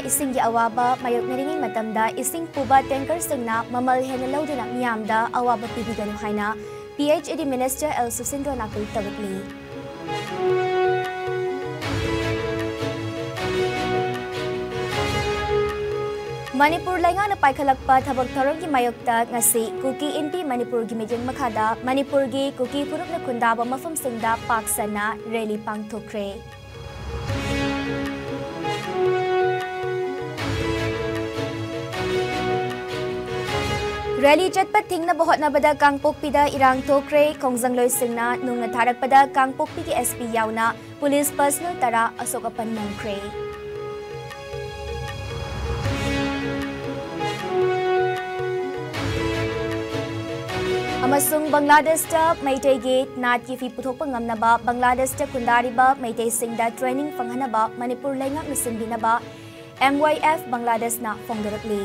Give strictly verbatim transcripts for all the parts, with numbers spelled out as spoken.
ꯏꯁꯤꯡꯒꯤ ꯑꯋꯥꯕ ꯃꯥꯌꯣꯛꯅꯔꯤꯉꯩ ꯃꯇꯝꯗ ꯏꯁꯤꯡ ꯄꯨꯕ tankerꯁꯤꯡꯅ ꯃꯃꯜ ꯍꯦꯟꯅ ꯂꯧꯗꯨꯅ ꯃꯤꯌꯥꯝꯗ ꯑꯋꯥꯕ ꯄꯤꯕꯤꯒꯅꯨ ꯍꯥꯏꯅ P H E D minister L ꯁꯨꯁꯤꯟꯗ꯭ꯔꯣꯅ appeal ꯇꯧꯔꯛꯂꯤ꯫ Manipur ꯂꯩꯉꯥꯛꯅ ꯄꯥꯏꯈꯠꯂꯛꯄ ꯊꯕꯛ ꯊꯧꯔꯝꯒꯤ ꯃꯥꯌꯣꯛꯇ ꯉꯁꯤ ꯀꯨꯀꯤ ꯏꯟꯄꯤ ꯃꯅꯤꯄꯨꯔꯒꯤ ꯃꯤꯠꯌꯦꯡ ꯃꯈꯥꯗ ꯃꯅꯤꯄꯨꯔꯒꯤ ꯀꯨꯀꯤ ꯐꯨꯔꯨꯞꯅ ꯈꯨꯟꯗꯥꯕ ꯃꯐꯝꯁꯤꯡꯗ ꯄꯥꯛ ꯁꯟꯅ rally ꯄꯥꯡꯊꯣꯛꯈ꯭ꯔꯦ꯫ Rally ꯆꯠꯄ ꯊꯤꯡꯅꯕ ꯍꯣꯠꯅꯕꯗ ꯀꯥꯡꯄꯣꯛꯄꯤꯗ ꯏꯔꯥꯡ ꯊꯣꯛꯈ꯭ꯔꯦ꯫ ꯈꯣꯡꯖꯪꯂꯣꯏꯁꯤꯡꯅ ꯅꯨꯡꯅ ꯊꯥꯔꯛꯄꯗ ꯀꯥꯡꯄꯣꯛꯄꯤꯒꯤ S P ꯌꯥꯎꯅ police personnel ꯇꯔꯥ ꯑꯁꯣꯛ ꯑꯄꯟ ꯅꯪꯈ꯭ꯔꯦ꯫ ꯑꯃꯁꯨꯡ ꯕꯪꯒ꯭ꯂꯥꯗꯦꯁꯇ ꯃꯩꯇꯩꯒꯤ ꯅꯥꯠꯀꯤ ꯐꯤ ꯄꯨꯊꯣꯛꯄ ꯉꯝꯅꯕ ꯕꯪꯒ꯭ꯂꯥꯗꯦꯁꯇ ꯈꯨꯟꯗꯥꯔꯤꯕ ꯃꯩꯇꯩꯁꯤꯡꯗ training ꯐꯪꯍꯟꯅꯕ ꯃꯅꯤꯄꯨꯔ ꯂꯩꯉꯥꯛꯅ ꯁꯤꯟꯕꯤꯅꯕ M Y F ꯕꯪꯒ꯭ꯂꯥꯗꯦꯁꯅ ꯐꯣꯡꯗꯣꯔꯛꯂꯤ꯫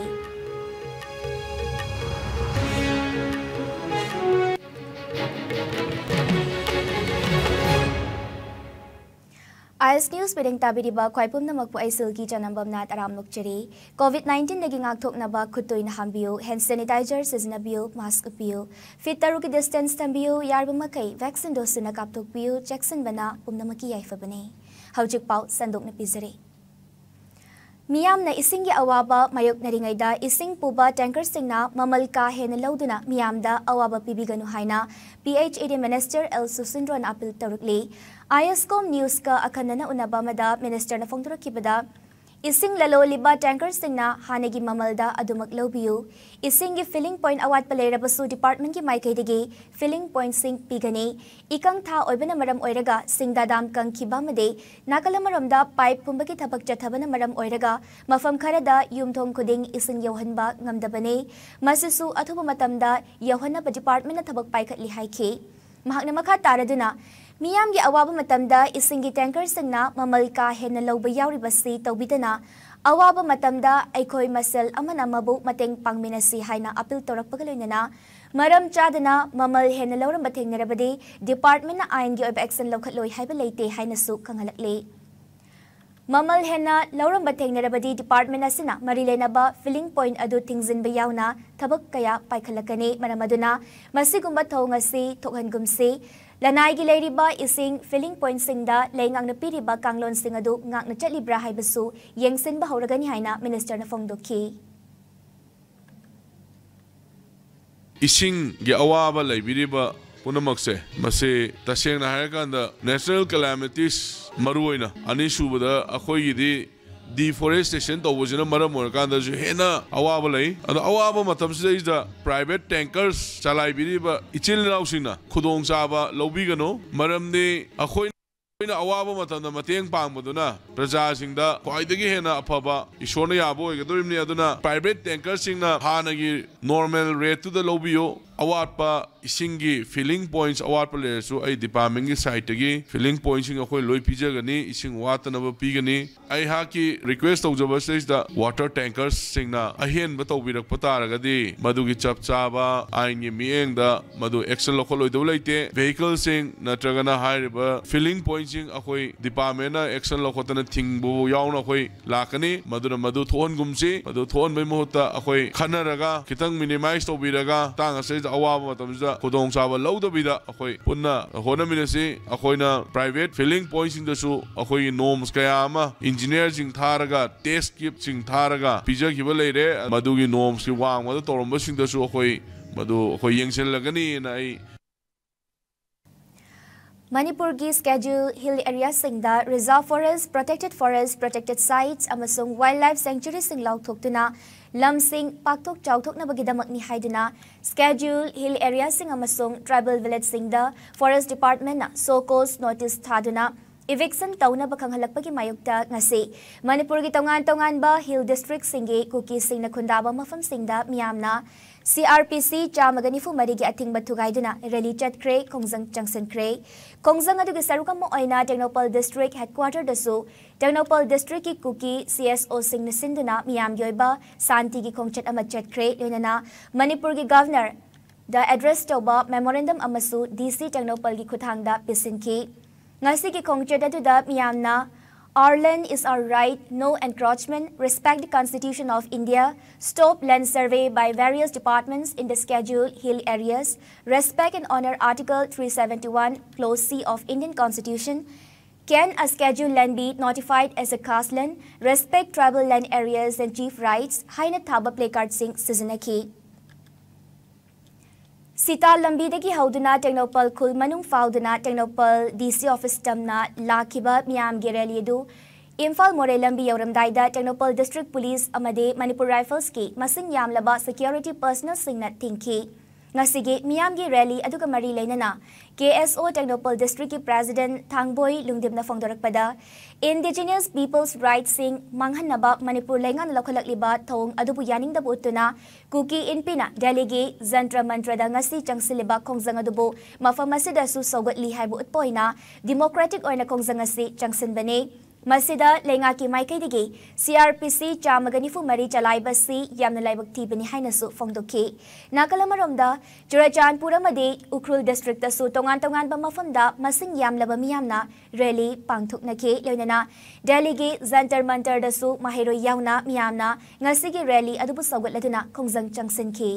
Eyes News ꯄꯤꯔꯤꯡ ꯇꯥꯕꯤꯔꯤꯕ ꯈ꯭ꯋꯥꯏ ꯄꯨꯝꯅꯃꯛꯄꯨ ꯑꯩ ꯁꯤꯜꯀꯤ ꯆꯅꯝꯕꯝꯅ ꯇꯔꯥꯝ ꯑꯣꯛꯆꯔꯤ꯫ COVID nineteenꯗꯒꯤ ꯉꯥꯛꯊꯣꯛꯅꯕ ꯈꯨꯠ ꯇꯣꯏꯅ ꯍꯥꯝꯕꯤꯌꯨ, hand sanitizer ꯁꯤꯖꯤꯟꯅꯕꯤꯌꯨ, mask ꯎꯞꯄꯤꯌꯨ, feet ꯇꯔꯨꯛꯀꯤ distance ꯊꯝꯕꯤꯌꯨ, ꯌꯥꯔꯤꯕ ꯃꯈꯩ vaccine dose ꯁꯨꯅ ꯀꯥꯞꯊꯣꯛꯄꯤꯌꯨ, ꯆꯦꯛꯁꯤꯟꯕꯅ ꯄꯨꯝꯅꯃꯛꯀꯤ ꯌꯥꯏꯐꯕꯅꯤ꯫ ꯍꯧꯖꯤꯛ ꯄꯥꯎ ꯁꯟꯗꯣꯛꯅ ꯄꯤꯖꯔꯤ꯫ ꯃꯤꯌꯥꯝꯅ ꯏꯁꯤꯡꯒꯤ ꯑꯋꯥꯕ ꯃꯥꯌꯣꯛꯅꯔꯤꯉꯩꯗ ꯏꯁꯤꯡ ꯄꯨꯕ tankerꯁꯤꯡꯅ ꯃꯃꯜ ꯀꯥ ꯍꯦꯟꯅ ꯂꯧꯗꯨꯅ ꯃꯤꯌꯥꯝꯗ ꯑꯋꯥꯕ ꯄꯤꯕꯤꯒꯅꯨ ꯍꯥꯏꯅ P H E D minister L ꯁꯨꯁꯤꯟꯗ꯭ꯔꯣꯅ appeal ꯇꯧꯔꯛꯂꯤ꯫ Eyes Com Newsꯀ ꯑꯈꯟꯅꯅ ꯎꯅꯕ ꯑꯃꯗ ministerꯅ ꯐꯣꯡꯗꯣꯔꯛꯈꯤꯕꯗ, ꯏꯁꯤꯡ ꯂꯂꯣꯜꯂꯤꯕ tankerꯁꯤꯡꯅ ꯍꯥꯟꯅꯒꯤ ꯃꯃꯜꯗ ꯑꯗꯨꯃꯛ ꯂꯧꯕꯤꯌꯨ꯫ ꯏꯁꯤꯡꯒꯤ filling point ꯑꯋꯥꯠꯄ ꯂꯩꯔꯕꯁꯨ departmentꯀꯤ ꯃꯥꯏꯀꯩꯗꯒꯤ filling pointꯁꯤꯡ ꯄꯤꯒꯅꯤ꯫ ꯏꯀꯪ ꯊꯥ ꯑꯣꯏꯕꯅ ꯃꯔꯝ ꯑꯣꯏꯔꯒ ꯁꯤꯡꯗꯥꯗꯥꯝ ꯀꯪꯈꯤꯕ ꯑꯃꯗꯤ ꯅꯥꯀꯜ ꯑꯃꯔꯣꯝꯗ pipe ꯐꯨꯝꯕꯒꯤ ꯊꯕꯛ ꯆꯠꯊꯕꯅ ꯃꯔꯝ ꯑꯣꯏꯔꯒ ꯃꯐꯝ ꯈꯔꯗ ꯌꯨꯝꯊꯣꯡ ꯈꯨꯗꯤꯡ ꯏꯁꯤꯡ ꯌꯧꯍꯟꯕ ꯉꯝꯗꯕꯅꯤ꯫ ꯃꯁꯤꯁꯨ ꯑꯊꯨꯕ ꯃꯇꯝꯗ ꯌꯧꯍꯟꯅꯕ departmentꯅ ꯊꯕꯛ ꯄꯥꯏꯈꯠꯂꯤ ꯍꯥꯏꯈꯤ꯫ ꯃꯍꯥꯛꯅ ꯃꯈꯥ ꯇꯥꯔꯗꯨꯅ, ꯃꯤꯌꯥꯝꯒꯤ ꯑꯋꯥꯕ ꯃꯇꯝꯗ ꯏꯁꯤꯡꯒꯤ tankerꯁꯤꯡꯅ ꯃꯃꯜ ꯀꯥ ꯍꯦꯟꯅ ꯂꯧꯕ ꯌꯥꯎꯔꯤꯕꯁꯤ ꯇꯧꯕꯤꯗꯅ, ꯑꯋꯥꯕ ꯃꯇꯝꯗ ꯑꯩꯈꯣꯏ ꯃꯁꯦꯜ ꯑꯃꯅ ꯑꯃꯕꯨ ꯃꯇꯦꯡ ꯄꯥꯡꯃꯤꯟꯅꯁꯤ ꯍꯥꯏꯅ appeal ꯇꯧꯔꯛꯄꯒ ꯂꯣꯏꯅꯅ, ꯃꯔꯝ ꯆꯥꯗꯅ ꯃꯃꯜ ꯍꯦꯟꯅ ꯂꯧꯔꯝꯕ ꯊꯦꯡꯅꯔꯕꯗꯤ departmentꯅ ꯑꯥꯏꯟꯒꯤ ꯑꯣꯏꯕ action ꯂꯧꯈꯠꯂꯣꯏ ꯍꯥꯏꯕ ꯂꯩꯇꯦ ꯍꯥꯏꯅꯁꯨ ꯈꯪꯍꯜꯂꯛꯂꯤ꯫ ꯃꯃꯜ ꯍꯦꯟꯅ ꯂꯧꯔꯝꯕ ꯊꯦꯡꯅꯔꯕꯗꯤ department ꯑꯁꯤꯅ ꯃꯔꯤ ꯂꯩꯅꯕ filling point ꯑꯗꯨ ꯊꯤꯡꯖꯤꯟꯕ ꯌꯥꯎꯅ ꯊꯕꯛ ꯀꯌꯥ ꯄꯥꯏꯈꯠꯂꯛꯀꯅꯤ꯫ ꯃꯔꯝ ꯑꯗꯨꯅ ꯃꯁꯤꯒꯨꯝꯕ ꯊꯧꯑꯣꯡ ꯑꯁꯤ ꯊꯣꯛꯍꯟꯒꯨꯝꯁꯤ꯫ ꯂꯅꯥꯏꯒꯤ ꯂꯩꯔꯤꯕ ꯏꯁꯤꯡ filling pointꯁꯤꯡꯗ ꯂꯩꯉꯥꯛꯅ ꯄꯤꯔꯤꯕ ꯀꯥꯡꯂꯣꯟꯁꯤꯡ ꯑꯗꯨ ꯉꯥꯛꯅ ꯆꯠꯂꯤꯕ꯭ꯔꯥ ꯍꯥꯏꯕꯁꯨ ꯌꯦꯡꯁꯤꯟꯕ ꯍꯧꯔꯒꯅꯤ ꯍꯥꯏꯅ ministerꯅ ꯐꯣꯡꯗꯣꯛꯈꯤ꯫ ꯏꯁꯤꯡꯒꯤ ꯑꯋꯥꯕ ꯂꯩꯕꯤꯔꯤꯕ ꯄꯨꯝꯅꯃꯛꯁꯦ, ꯃꯁꯤ ꯇꯁꯦꯡꯅ ꯍꯥꯏꯔꯀꯥꯟꯗ natural calamities, ꯃꯔꯨꯑꯣꯏꯅ ꯑꯅꯤꯁꯨꯕꯗ ꯑꯩꯈꯣꯏꯒꯤꯗꯤ deforestation ꯇꯧꯕꯁꯤꯅ ꯃꯔꯝ ꯑꯣꯏꯔꯀꯥꯟꯗꯁꯨ ꯍꯦꯟꯅ ꯑꯋꯥꯕ ꯂꯩ꯫ ꯑꯗꯣ ꯑꯋꯥꯕ ꯃꯇꯝꯁꯤꯗꯩꯁꯤꯗ private tankers ꯆꯂꯥꯏꯕꯤꯔꯤꯕ ꯏꯆꯤꯜ ꯏꯅꯥꯎꯁꯤꯡꯅ ꯈꯨꯗꯣꯡꯆꯥꯕ ꯂꯧꯕꯤꯒꯅꯨ, ꯃꯔꯝꯗꯤ ꯑꯩꯈꯣꯏꯅ ꯑꯋꯥꯕ ꯃꯇꯝꯗ ꯃꯇꯦꯡ ꯄꯥꯡꯕꯗꯨꯅ ꯄ꯭ꯔꯖꯥꯁꯤꯡꯗ ꯈ꯭ꯋꯥꯏꯗꯒꯤ ꯍꯦꯟꯅ ꯑꯐꯕ ꯏꯁꯣꯔꯅ ꯌꯥꯕ ꯑꯣꯏꯒꯗꯧꯔꯤꯕꯅꯤ꯫ ꯑꯗꯨꯅ private tankerꯁꯤꯡꯅ ꯍꯥꯟꯅꯒꯤ normal rateꯇꯨꯗ ꯂꯧꯕꯤꯌꯨ꯫ ꯑꯋꯥꯠꯄ ꯏꯁꯤꯡꯒꯤ filling points ꯑꯋꯥꯠꯄ ꯂꯩꯔꯁꯨ ꯑꯩ departmentꯀꯤ sideꯇꯒꯤ filling pointꯁꯤꯡ ꯑꯩꯈꯣꯏ ꯂꯣꯏ ꯄꯤꯖꯒꯅꯤ, ꯏꯁꯤꯡ ꯋꯥꯠꯇꯅꯕ ꯄꯤꯒꯅꯤ꯫ ꯑꯩꯍꯥꯛꯀꯤ request ꯇꯧꯖꯕꯁꯤꯗꯩꯁꯤꯗ water tankersꯁꯤꯡꯅ ꯑꯍꯦꯟꯕ ꯇꯧꯕꯤꯔꯛꯄ ꯇꯥꯔꯒꯗꯤ ꯃꯗꯨꯒꯤ ꯆꯞ ꯆꯥꯕ ꯑꯥꯏꯟꯒꯤ ꯃꯤꯠꯌꯦꯡꯗ ꯃꯗꯨ action ꯂꯧꯈꯠꯂꯣꯏꯗꯕ ꯂꯩꯇꯦ꯫ Vehicleꯁꯤꯡ ꯅꯠꯇ꯭ꯔꯒꯅ ꯍꯥꯏꯔꯤꯕ filling pointꯁꯤꯡ ꯑꯩꯈꯣꯏ departmentꯅ action ꯂꯧꯈꯠꯇꯅ ꯊꯤꯡꯕꯕꯨ ꯌꯥꯎꯅ ꯑꯩꯈꯣꯏ ꯂꯥꯛꯀꯅꯤ꯫ ꯃꯗꯨꯅ ꯃꯗꯨ ꯊꯣꯛꯍꯟꯒꯨꯝꯁꯤ꯫ ꯃꯗꯨ ꯊꯣꯛꯍꯟꯕꯒꯤ ꯃꯍꯨꯠꯇ ꯑꯩꯈꯣꯏ ꯈꯟꯅꯔꯒ ꯈꯤꯇꯪ minimize ꯇꯧꯕꯤꯔꯒ ꯃꯇꯥꯡ ꯑꯁꯤꯗ ꯑꯋꯥꯕ ꯃꯇꯝꯁꯤꯗ ꯈꯨꯗꯣꯡꯆꯥꯕ ꯂꯧꯗꯕꯤꯗ ꯑꯩꯈꯣꯏ ꯄꯨꯟꯅ ꯍꯣꯠꯅꯃꯤꯟꯅꯁꯤ꯫ ꯑꯩꯈꯣꯏꯅ private filling pointꯁꯤꯡꯗꯁꯨ ꯑꯩꯈꯣꯏꯒꯤ norms ꯀꯌꯥ ꯑꯃ engineerꯁꯤꯡ ꯊꯥꯔꯒ, test kitꯁꯤꯡ ꯊꯥꯔꯒ ꯄꯤꯖꯈꯤꯕ ꯂꯩꯔꯦ꯫ ꯃꯗꯨꯒꯤ normsꯀꯤ ꯋꯥꯡꯃꯗ ꯇꯧꯔꯝꯕꯁꯤꯡꯗꯁꯨ ꯑꯩꯈꯣꯏ ꯃꯗꯨ ꯑꯩꯈꯣꯏ ꯌꯦꯡꯁꯤꯜꯂꯒꯅꯤꯅ ꯑꯩ ꯃꯅꯤꯄꯨꯔꯒꯤ Scheduled Hill Areaꯁꯤꯡꯗ Reserve Forest, Protected Forest, Protected Sites ꯑꯃꯁꯨꯡ Wildlife Sanctuaryꯁꯤꯡ ꯂꯥꯎꯊꯣꯛꯇꯨꯅ ꯂꯝꯁꯤꯡ ꯄꯥꯛꯊꯣꯛ ꯆꯥꯎꯊꯣꯛꯅꯕꯒꯤꯗꯃꯛꯅꯤ ꯍꯥꯏꯗꯨꯅ Scheduled Hill Areaꯁꯤꯡ ꯑꯃꯁꯨꯡ Tribal Villageꯁꯤꯡꯗ Forest Departmentꯅ show cause notice ꯊꯥꯗꯨꯅ eviction ꯇꯧꯅꯕ ꯈꯪꯍꯜꯂꯛꯄꯒꯤ ꯃꯥꯌꯣꯛꯇ ꯉꯁꯤ ꯃꯅꯤꯄꯨꯔꯒꯤ ꯇꯣꯉꯥꯟ ꯇꯣꯉꯥꯟꯕ hill districtꯁꯤꯡꯒꯤ ꯀꯨꯀꯤꯁꯤꯡꯅ ꯈꯨꯟꯗꯥꯕ ꯃꯐꯝꯁꯤꯡꯗ ꯃꯤꯌꯥꯝꯅ CrPC ꯆꯥꯝꯃꯒ ꯅꯤꯐꯨ ꯃꯔꯤꯒꯤ ꯑꯊꯤꯡꯕ ꯊꯨꯒꯥꯏꯗꯨꯅ rally ꯆꯠꯈ꯭ꯔꯦ, ꯈꯣꯡꯖꯪ ꯆꯪꯁꯤꯟꯈ꯭ꯔꯦ꯫ ꯈꯣꯡꯖꯪ ꯑꯗꯨꯒꯤ ꯁꯔꯨꯛ ꯑꯃ ꯑꯣꯏꯅ ꯇꯦꯡꯅꯧꯄꯜ district headquarterꯗꯁꯨ ꯇꯦꯡꯅꯧꯄꯜ districtꯀꯤ ꯀꯨꯀꯤ CSOꯁꯤꯡꯅ ꯁꯤꯟꯗꯨꯅ ꯃꯤꯌꯥꯝꯒꯤ ꯑꯣꯏꯕ ꯁꯥꯟꯇꯤꯒꯤ ꯈꯣꯡꯆꯠ ꯑꯃ ꯆꯠꯈ꯭ꯔꯦ꯫ ꯂꯣꯏꯅꯅ ꯃꯅꯤꯄꯨꯔꯒꯤ Governorꯗ address ꯇꯧꯕ memorandum ꯑꯃꯁꯨ DC ꯇꯦꯡꯅꯧꯄꯜꯒꯤ ꯈꯨꯠꯊꯥꯡꯗ ꯄꯤꯁꯤꯟꯈꯤ꯫ ꯉꯁꯤꯒꯤ ꯈꯣꯡꯆꯠ ꯑꯗꯨꯗ ꯃꯤꯌꯥꯝꯅ Our land is our right, no encroachment, respect the Constitution of India, stop land survey by various departments in the Scheduled Hill areas, respect and honor Article three seventy-one, Clause C of Indian Constitution. Can a scheduled land be notified as a khas land? Respect tribal land areas and chief rights. ꯍꯥꯏꯅ ꯊꯥꯕ placardꯁꯤꯡ ꯁꯤꯖꯤꯟꯅꯈꯤ꯫ ꯁꯤꯇꯥ ꯂꯝꯕꯤꯗꯒꯤ ꯍꯧꯗꯨꯅ ꯇꯦꯡꯅꯧꯄꯜ ꯈꯨꯜ ꯃꯅꯨꯡ ꯐꯥꯎꯗꯨꯅ Tengnoupal D C office ꯇꯝꯅ ꯂꯥꯛꯈꯤꯕ ꯃꯤꯌꯥꯝꯒꯤ rally ꯑꯗꯨ ꯏꯝꯐꯥꯜ ꯃꯣꯔꯦ ꯂꯝꯕꯤ ꯌꯧꯔꯝꯗꯥꯏꯗ ꯇꯦꯡꯅꯧꯄꯜ District Police ꯑꯃꯗꯤ Manipur Riflesꯀꯤ ꯃꯁꯤꯡ ꯌꯥꯝꯂꯕ security personnelꯁꯤꯡꯅ ꯊꯤꯡꯈꯤ꯫ ꯉꯁꯤꯒꯤ ꯃꯤꯌꯥꯝꯒꯤ rally ꯑꯗꯨꯒ ꯃꯔꯤ ꯂꯩꯅꯅ K S O Tengnoupal Districtꯀꯤ President ꯊꯥꯡꯕꯣꯏ ꯂꯨꯡꯗꯤꯝꯅ ꯐꯣꯡꯗꯣꯔꯛꯄꯗ, Indigenous People's Rightsꯁꯤꯡ ꯃꯥꯡꯍꯟꯅꯕ Manipur ꯂꯩꯉꯥꯛꯅ ꯂꯧꯈꯠꯂꯛꯂꯤꯕ ꯊꯧꯑꯣꯡ ꯑꯗꯨꯕꯨ ꯌꯥꯅꯤꯡꯗꯕ ꯎꯠꯇꯨꯅ ꯀꯨꯀꯤ ꯏꯟꯄꯤꯅ ꯗꯦꯜꯂꯤꯒꯤ ꯖꯟꯇ꯭ꯔ ꯃꯟꯇ꯭ꯔꯗ ꯉꯁꯤ ꯆꯪꯁꯤꯜꯂꯤꯕ ꯈꯣꯡꯖꯪ ꯑꯗꯨꯕꯨ ꯃꯐꯝ ꯑꯁꯤꯗꯁꯨ ꯁꯧꯒꯠꯂꯤ ꯍꯥꯏꯕ ꯎꯠꯄ ꯑꯣꯏꯅ democratic ꯑꯣꯏꯅ ꯈꯣꯡꯖꯪ ꯑꯁꯤ ꯆꯪꯁꯤꯟꯕꯅꯤ꯫ ꯃꯁꯤꯗ ꯂꯩꯉꯥꯛꯀꯤ ꯃꯥꯏꯀꯩꯗꯒꯤ C R P C ꯆꯥꯝꯃꯒ ꯅꯤꯐꯨ ꯃꯔꯤ ꯆꯂꯥꯏꯕꯁꯤ ꯌꯥꯝꯅ ꯂꯥꯏꯕꯛ ꯊꯤꯕꯅꯤ ꯍꯥꯏꯅꯁꯨ ꯐꯣꯡꯗꯣꯛꯈꯤ꯫ ꯅꯥꯀꯜ ꯑꯃꯔꯣꯝꯗ, ꯆꯨꯔꯆꯥꯟꯄꯨꯔ ꯑꯃꯗꯤ ꯎꯈ꯭ꯔꯨꯜ Districtꯇꯁꯨ ꯇꯣꯉꯥꯟ ꯇꯣꯉꯥꯟꯕ ꯃꯐꯝꯗ ꯃꯁꯤꯡ ꯌꯥꯝꯂꯕ ꯃꯤꯌꯥꯝꯅ rally ꯄꯥꯡꯊꯣꯛꯅꯈꯤ꯫ ꯂꯣꯏꯅꯅ ꯗꯦꯜꯂꯤꯒꯤ ꯖꯟꯇꯔ ꯃꯟꯇꯔꯗꯁꯨ ꯃꯍꯩꯔꯣꯏ ꯌꯥꯎꯅ ꯃꯤꯌꯥꯝꯅ ꯉꯁꯤꯒꯤ rally ꯑꯗꯨꯕꯨ ꯁꯧꯒꯠꯂꯗꯨꯅ ꯈꯣꯡꯖꯪ ꯆꯪꯁꯤꯟꯈꯤ꯫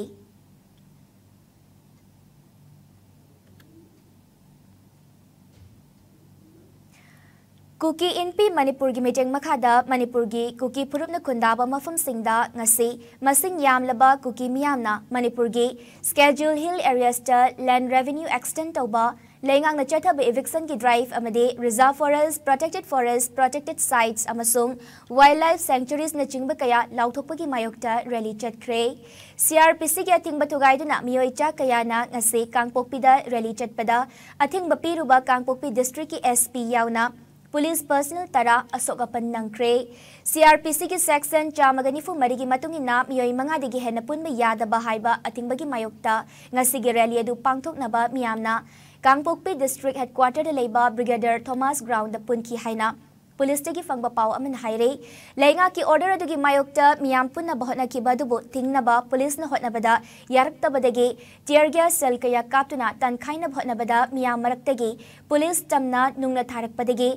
ꯀꯨꯀꯤ ꯏꯟꯄꯤ ꯃꯅꯤꯄꯨꯔꯒꯤ ꯃꯤꯠꯌꯦꯡ ꯃꯈꯥꯗ ꯃꯅꯤꯄꯨꯔꯒꯤ ꯀꯨꯀꯤ ꯐꯨꯔꯨꯞꯅ ꯈꯨꯟꯗꯥꯕ ꯃꯐꯝꯁꯤꯡꯗ ꯉꯁꯤ ꯃꯁꯤꯡ ꯌꯥꯝꯂꯕ ꯀꯨꯀꯤ ꯃꯤꯌꯥꯝꯅ ꯃꯅꯤꯄꯨꯔꯒꯤ Scheduled Hill areasꯇ land revenue extend ꯇꯧꯕ, ꯂꯩꯉꯥꯛꯅ ꯆꯠꯊꯕ evictionꯒꯤ drive ꯑꯃꯗꯤ reserve forest, protected forest, protected sites ꯑꯃꯁꯨꯡ wildlife sanctuariesꯅꯆꯤꯡꯕ ꯀꯌꯥ ꯂꯥꯎꯊꯣꯛꯄꯒꯤ ꯃꯥꯌꯣꯛꯇ rally ꯆꯠꯈ꯭ꯔꯦ꯫ C R P Cꯒꯤ ꯑꯊꯤꯡꯕ ꯊꯨꯒꯥꯏꯗꯨꯅ ꯃꯤꯑꯣꯏ ꯆꯥ ꯀꯌꯥꯅ ꯉꯁꯤ ꯀꯥꯡꯄꯣꯛꯄꯤꯗ rally ꯆꯠꯄꯗ ꯑꯊꯤꯡꯕ ꯄꯤꯔꯨꯕ ꯀꯥꯡꯄꯣꯛꯄꯤ Districtꯀꯤ S P ꯌꯥꯎꯅ police personnel ꯇꯔꯥ ꯑꯁꯣꯛ ꯑꯄꯟ ꯅꯪꯈ꯭ꯔꯦ꯫ C R P Cꯒꯤ section ꯆꯥꯝꯃꯒ ꯅꯤꯐꯨ ꯃꯔꯤꯒꯤ ꯃꯇꯨꯡ ꯏꯟꯅ ꯃꯤꯑꯣꯏ ꯃꯉꯥꯗꯒꯤ ꯍꯦꯟꯅ ꯄꯨꯟꯕ ꯌꯥꯗꯕ ꯍꯥꯏꯕ ꯑꯊꯤꯡꯕꯒꯤ ꯃꯥꯌꯣꯛꯇ ꯉꯁꯤꯒꯤ rally ꯑꯗꯨ ꯄꯥꯡꯊꯣꯛꯅꯕ ꯃꯤꯌꯥꯝꯅ ꯀꯥꯡꯄꯣꯛꯄꯤ District Headquarterꯗ ꯂꯩꯕ Brigadier Thomas Groundꯗ ꯄꯨꯟꯈꯤ ꯍꯥꯏꯅ ꯄꯨꯂꯤꯁꯇꯒꯤ ꯐꯪꯕ ꯄꯥꯎ ꯑꯃꯅ ꯍꯥꯏꯔꯤ꯫ ꯂꯩꯉꯥꯛꯀꯤ order ꯑꯗꯨꯒꯤ ꯃꯥꯌꯣꯛꯇ ꯃꯤꯌꯥꯝ ꯄꯨꯟꯅ ꯍꯣꯠꯅꯈꯤꯕ ꯑꯗꯨꯕꯨ ꯊꯤꯡꯅꯕ ꯄꯨꯂꯤꯁꯅ ꯍꯣꯠꯅꯕꯗ ꯌꯥꯔꯛꯇꯕꯗꯒꯤ tear gas shell ꯀꯌꯥ ꯀꯥꯞꯇꯨꯅ ꯇꯥꯟꯈꯥꯏꯅꯕ ꯍꯣꯠꯅꯕꯗ ꯃꯤꯌꯥꯝ ꯃꯔꯛꯇꯒꯤ ꯄꯨꯂꯤꯁ ꯆꯝꯅ ꯅꯨꯡꯅ ꯊꯥꯔꯛꯄꯗꯒꯤ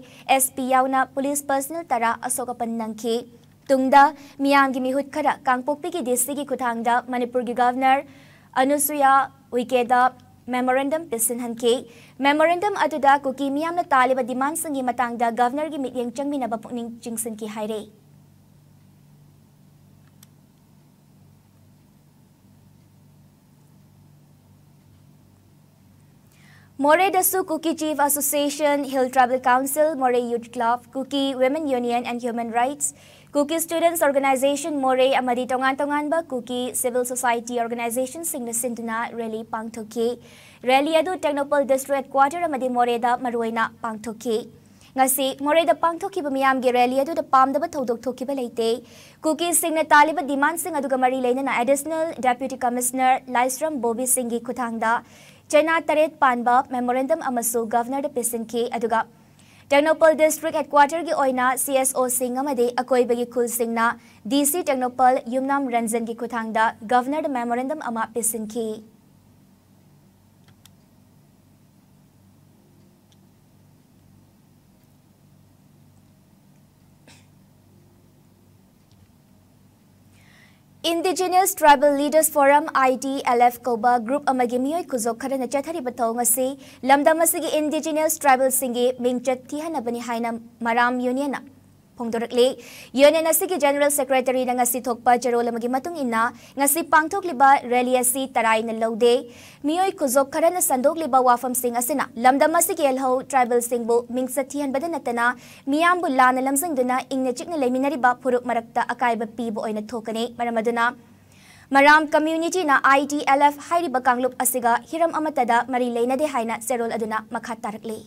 SP ꯌꯥꯎꯅ ꯄꯨꯂꯤꯁ personnel ꯇꯔꯥ ꯑꯁꯣꯛ ꯑꯄꯟ ꯅꯪꯈꯤ꯫ ꯇꯨꯡꯗ ꯃꯤꯌꯥꯝꯒꯤ ꯃꯤꯍꯨꯠ ꯈꯔ ꯀꯥꯡꯄꯣꯛꯄꯤꯒꯤ DCꯒꯤ ꯈꯨꯠꯊꯥꯡꯗ ꯃꯅꯤꯄꯨꯔꯒꯤ Governor ꯑꯅꯨꯁꯨꯌꯥ ꯎꯏꯀꯦꯗ memorandum ꯄꯤꯁꯤꯟꯍꯟꯈꯤ꯫ Memorandum ꯑꯗꯨꯗ ꯀꯨꯀꯤ ꯃꯤꯌꯥꯝꯅ ꯇꯥꯜꯂꯤꯕ demandꯁꯤꯡꯒꯤ ꯃꯇꯥꯡꯗ Governorꯒꯤ ꯃꯤꯠꯌꯦꯡ ꯆꯪꯃꯤꯟꯅꯕ ꯄꯨꯛꯅꯤꯡ ꯆꯤꯡꯁꯤꯟꯈꯤ ꯍꯥꯏꯔꯤ꯫ ꯃꯣꯔꯦꯗꯁꯨ Kuki Chief Association, Hill Tribal Council, Moreh Youth Club, Kuki Women Union and Human Rights, Kuki Students Organization Moreh ꯑꯃꯗꯤ ꯇꯣꯉꯥꯟ ꯇꯣꯉꯥꯟꯕ ꯀꯨꯀꯤ civil society organizationꯁꯤꯡꯅ ꯁꯤꯟꯗꯨꯅ rally ꯄꯥꯡꯊꯣꯛꯈꯤ꯫ Rally ꯑꯗꯨ ꯇꯦꯡꯅꯧꯄꯜ District Headquarter ꯑꯃꯗꯤ ꯃꯣꯔꯦꯗ ꯃꯔꯨꯑꯣꯏꯅ ꯄꯥꯡꯊꯣꯛꯈꯤ꯫ ꯉꯁꯤ ꯃꯣꯔꯦꯗ ꯄꯥꯡꯊꯣꯛꯈꯤꯕ ꯃꯤꯌꯥꯝꯒꯤ rally ꯑꯗꯨꯗ ꯄꯥꯝꯗꯕ ꯊꯧꯗꯣꯛ ꯊꯣꯛꯈꯤꯕ ꯂꯩꯇꯦ꯫ ꯀꯨꯀꯤꯁꯤꯡꯅ ꯇꯥꯜꯂꯤꯕ demandꯁꯤꯡ ꯑꯗꯨꯒ ꯃꯔꯤ ꯂꯩꯅꯅ Additional Deputy Commissioner ꯂꯥꯏꯁ꯭ꯔꯝ ꯕꯣꯕꯤ ꯁꯤꯡꯒꯤ ꯈꯨꯠꯊꯥꯡꯗ ꯆꯩꯅꯥ ꯇꯔꯦꯠ ꯄꯥꯟꯕ memorandum ꯑꯃꯁꯨ Governorꯗ ꯄꯤꯁꯤꯟꯈꯤ꯫ ꯑꯗꯨꯒ ꯇꯦꯡꯅꯧꯄꯜ District Headquarterꯒꯤ ꯑꯣꯏꯅ CSOꯁꯤꯡ ꯑꯃꯗꯤ ꯑꯀꯣꯏꯕꯒꯤ ꯈꯨꯜꯁꯤꯡꯅ DC ꯇꯦꯡꯅꯧꯄꯜ ꯌꯨꯝꯅꯥꯝ ꯔꯟꯖꯟꯒꯤ ꯈꯨꯠꯊꯥꯡꯗ Governorꯗ memorandum ꯑꯃ ꯄꯤꯁꯤꯟꯈꯤ꯫ Indigenous Tribal Leaders Forum, ITLF, ꯀꯧꯕ group ꯑꯃꯒꯤ ꯃꯤꯑꯣꯏ ꯈꯨꯖꯣꯞ ꯈꯔꯅ ꯆꯠꯊꯔꯤꯕ ꯊꯧꯑꯣꯡ ꯑꯁꯤ ꯂꯝꯗꯝ ꯑꯁꯤꯒꯤ Indigenous Tribalꯁꯤꯡꯒꯤ ꯃꯤꯡꯆꯠ ꯊꯤꯍꯟꯅꯕꯅꯤ ꯍꯥꯏꯅ ꯃꯔꯥꯝ Unionꯅ ꯐꯣꯡꯗꯣꯔꯛꯂꯤ꯫ Union ꯑꯁꯤꯒꯤ General Secretaryꯅ ꯉꯁꯤ ꯊꯣꯛꯄ ꯆꯦꯔꯣꯜ ꯑꯃꯒꯤ ꯃꯇꯨꯡ ꯏꯟꯅ, ꯉꯁꯤ ꯄꯥꯡꯊꯣꯛꯂꯤꯕ rally ꯑꯁꯤ ꯇꯔꯥꯏꯅ ꯂꯧꯗꯦ꯫ ꯃꯤꯑꯣꯏ ꯈꯨꯖꯣꯞ ꯈꯔꯅ ꯁꯟꯗꯣꯛꯂꯤꯕ ꯋꯥꯐꯝꯁꯤꯡ ꯑꯁꯤꯅ ꯂꯝꯗꯝ ꯑꯁꯤꯒꯤ ꯌꯦꯜꯍꯧ tribalꯁꯤꯡꯕꯨ ꯃꯤꯡꯆꯠ ꯊꯤꯍꯟꯕꯗ ꯅꯠꯇꯅ ꯃꯤꯌꯥꯝꯕꯨ ꯂꯥꯟꯅ ꯂꯝꯖꯤꯡꯗꯨꯅ ꯏꯪꯅ ꯆꯤꯛꯅ ꯂꯩꯃꯤꯟꯅꯔꯤꯕ ꯐꯨꯔꯨꯞ ꯃꯔꯛꯇ ꯑꯀꯥꯏꯕ ꯄꯤꯕ ꯑꯣꯏꯅ ꯊꯣꯛꯀꯅꯤ꯫ ꯃꯔꯝ ꯑꯗꯨꯅ ꯃꯔꯥꯝ communityꯅ ITLF ꯍꯥꯏꯔꯤꯕ ꯀꯥꯡꯂꯨꯞ ꯑꯁꯤꯒ ꯍꯤꯔꯝ ꯑꯃꯠꯇꯗ ꯃꯔꯤ ꯂꯩꯅꯗꯦ ꯍꯥꯏꯅ ꯆꯦꯔꯣꯜ ꯑꯗꯨꯅ ꯃꯈꯥ ꯇꯥꯔꯛꯂꯤ꯫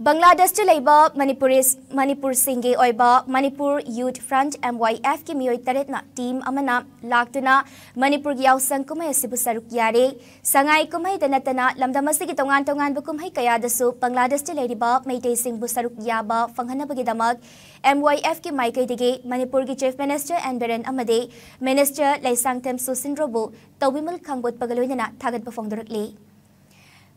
ꯕꯪꯒ꯭ꯂꯥꯗꯦꯁꯇ ꯂꯩꯕ ꯃꯅꯤꯄꯨꯔꯤꯁ ꯃꯅꯤꯄꯨꯔꯁꯤꯡꯒꯤ ꯑꯣꯏꯕ Manipur youth front, M Y F, ꯀꯤ ꯃꯤꯑꯣꯏ ꯇꯔꯦꯠꯅ ꯇꯤꯝ ꯑꯃꯅ ꯂꯥꯛꯇꯨꯅ ꯃꯅꯤꯄꯨꯔꯒꯤ ꯌꯥꯎꯁꯪ ꯀꯨꯝꯍꯩ ꯑꯁꯤꯕꯨ ꯁꯔꯨꯛ ꯌꯥꯔꯦ꯫ ꯁꯉꯥꯏ ꯀꯨꯝꯍꯩꯗ ꯅꯠꯇꯅ ꯂꯝꯗꯝ ꯑꯁꯤꯒꯤ ꯇꯣꯉꯥꯟ ꯇꯣꯉꯥꯟꯕ ꯀꯨꯝꯍꯩ ꯀꯌꯥꯗꯁꯨ ꯕꯪꯒ꯭ꯂꯥꯗꯦꯁꯇ ꯂꯩꯔꯤꯕ ꯃꯩꯇꯩꯁꯤꯡꯕꯨ ꯁꯔꯨꯛ ꯌꯥꯕ ꯐꯪꯍꯟꯅꯕꯒꯤꯗꯃꯛ M Y F ꯀꯤ ꯃꯥꯏꯀꯩꯗꯒꯤ ꯃꯅꯤꯄꯨꯔꯒꯤ ꯆꯤꯐ ꯃꯤꯅꯤꯁꯇꯔ ꯑꯦꯟ ꯕꯤꯔꯦꯟ ꯑꯃꯗꯤ ꯃꯤꯅꯤꯁꯇꯔ ꯂꯩꯁꯥꯡꯊꯦꯝ ꯁꯨꯁꯤꯟꯗ꯭ꯔꯣꯕꯨ ꯇꯧꯕꯤꯃꯜ ꯈꯥꯡꯕꯣꯠꯄꯒ ꯂꯣꯏꯅꯅ ꯊꯥꯒꯠꯄ ꯐꯣꯡꯗꯣꯔꯛꯂꯤ꯫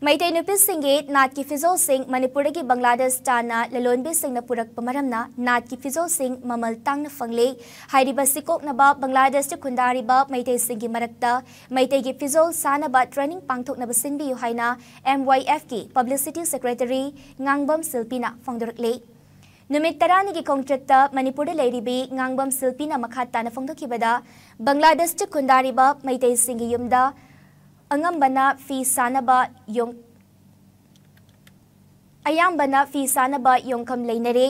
ꯃꯩꯇꯩ ꯅꯨꯄꯤꯁꯤꯡꯒꯤ ꯅꯥꯠꯀꯤ ꯐꯤꯖꯣꯜꯁꯤꯡ ꯃꯅꯤꯄꯨꯔꯗꯒꯤ ꯕꯪꯒ꯭ꯂꯥꯗꯦꯁ ꯇꯥꯟꯅ ꯂꯂꯣꯟꯕꯤꯁꯤꯡꯅ ꯄꯨꯔꯛꯄ ꯃꯔꯝꯅ ꯅꯥꯠꯀꯤ ꯐꯤꯖꯣꯜꯁꯤꯡ ꯃꯃꯜ ꯇꯥꯡꯅ ꯐꯪꯂꯦ꯫ ꯍꯥꯏꯔꯤꯕ ꯁꯤ ꯀꯣꯛꯅꯕ ꯕꯪꯒ꯭ꯂꯥꯗꯦꯁꯇ ꯈꯨꯟꯗꯥꯔꯤꯕ ꯃꯩꯇꯩꯁꯤꯡꯒꯤ ꯃꯔꯛꯇ ꯃꯩꯇꯩꯒꯤ ꯐꯤꯖꯣꯜ ꯁꯥꯅꯕ ꯇ꯭ꯔꯦꯅꯤꯡ ꯄꯥꯡꯊꯣꯛꯅꯕ ꯁꯤꯟꯕꯤꯌꯨ ꯍꯥꯏꯅ M Y F ꯀꯤ ꯄꯕ꯭ꯂꯤꯁꯤꯇꯤ ꯁꯦꯀ꯭ꯔꯦꯇꯔꯤ ꯉꯥꯡꯕꯝ ꯁꯤꯜꯄꯤꯅ ꯐꯣꯡꯗꯣꯔꯛꯂꯦ꯫ ꯅꯨꯃꯤꯠ ꯇꯔꯥꯅꯤꯒꯤ ꯈꯣꯡꯆꯠꯇ ꯃꯅꯤꯄꯨꯔꯗ ꯂꯩꯔꯤꯕꯤ ꯉꯥꯡꯕꯝ ꯁꯤꯜꯄꯤꯅ ꯃꯈꯥ ꯇꯥꯅ ꯐꯣꯡꯗꯣꯛꯈꯤꯕꯗ, ꯕꯪꯒ꯭ꯂꯥꯗꯦꯁꯇ ꯈꯨꯟꯗꯥꯔꯤꯕ ꯃꯩꯇꯩꯁꯤꯡꯒꯤ ꯌꯨꯝꯗ ꯑꯉꯝꯕꯅ ꯐꯤ ꯁꯥꯅꯕ ꯌꯣꯡ-, ꯑꯌꯥꯝꯕꯅ ꯐꯤ ꯁꯥꯅꯕ ꯌꯣꯡꯐꯝ ꯂꯩꯅꯔꯦ꯫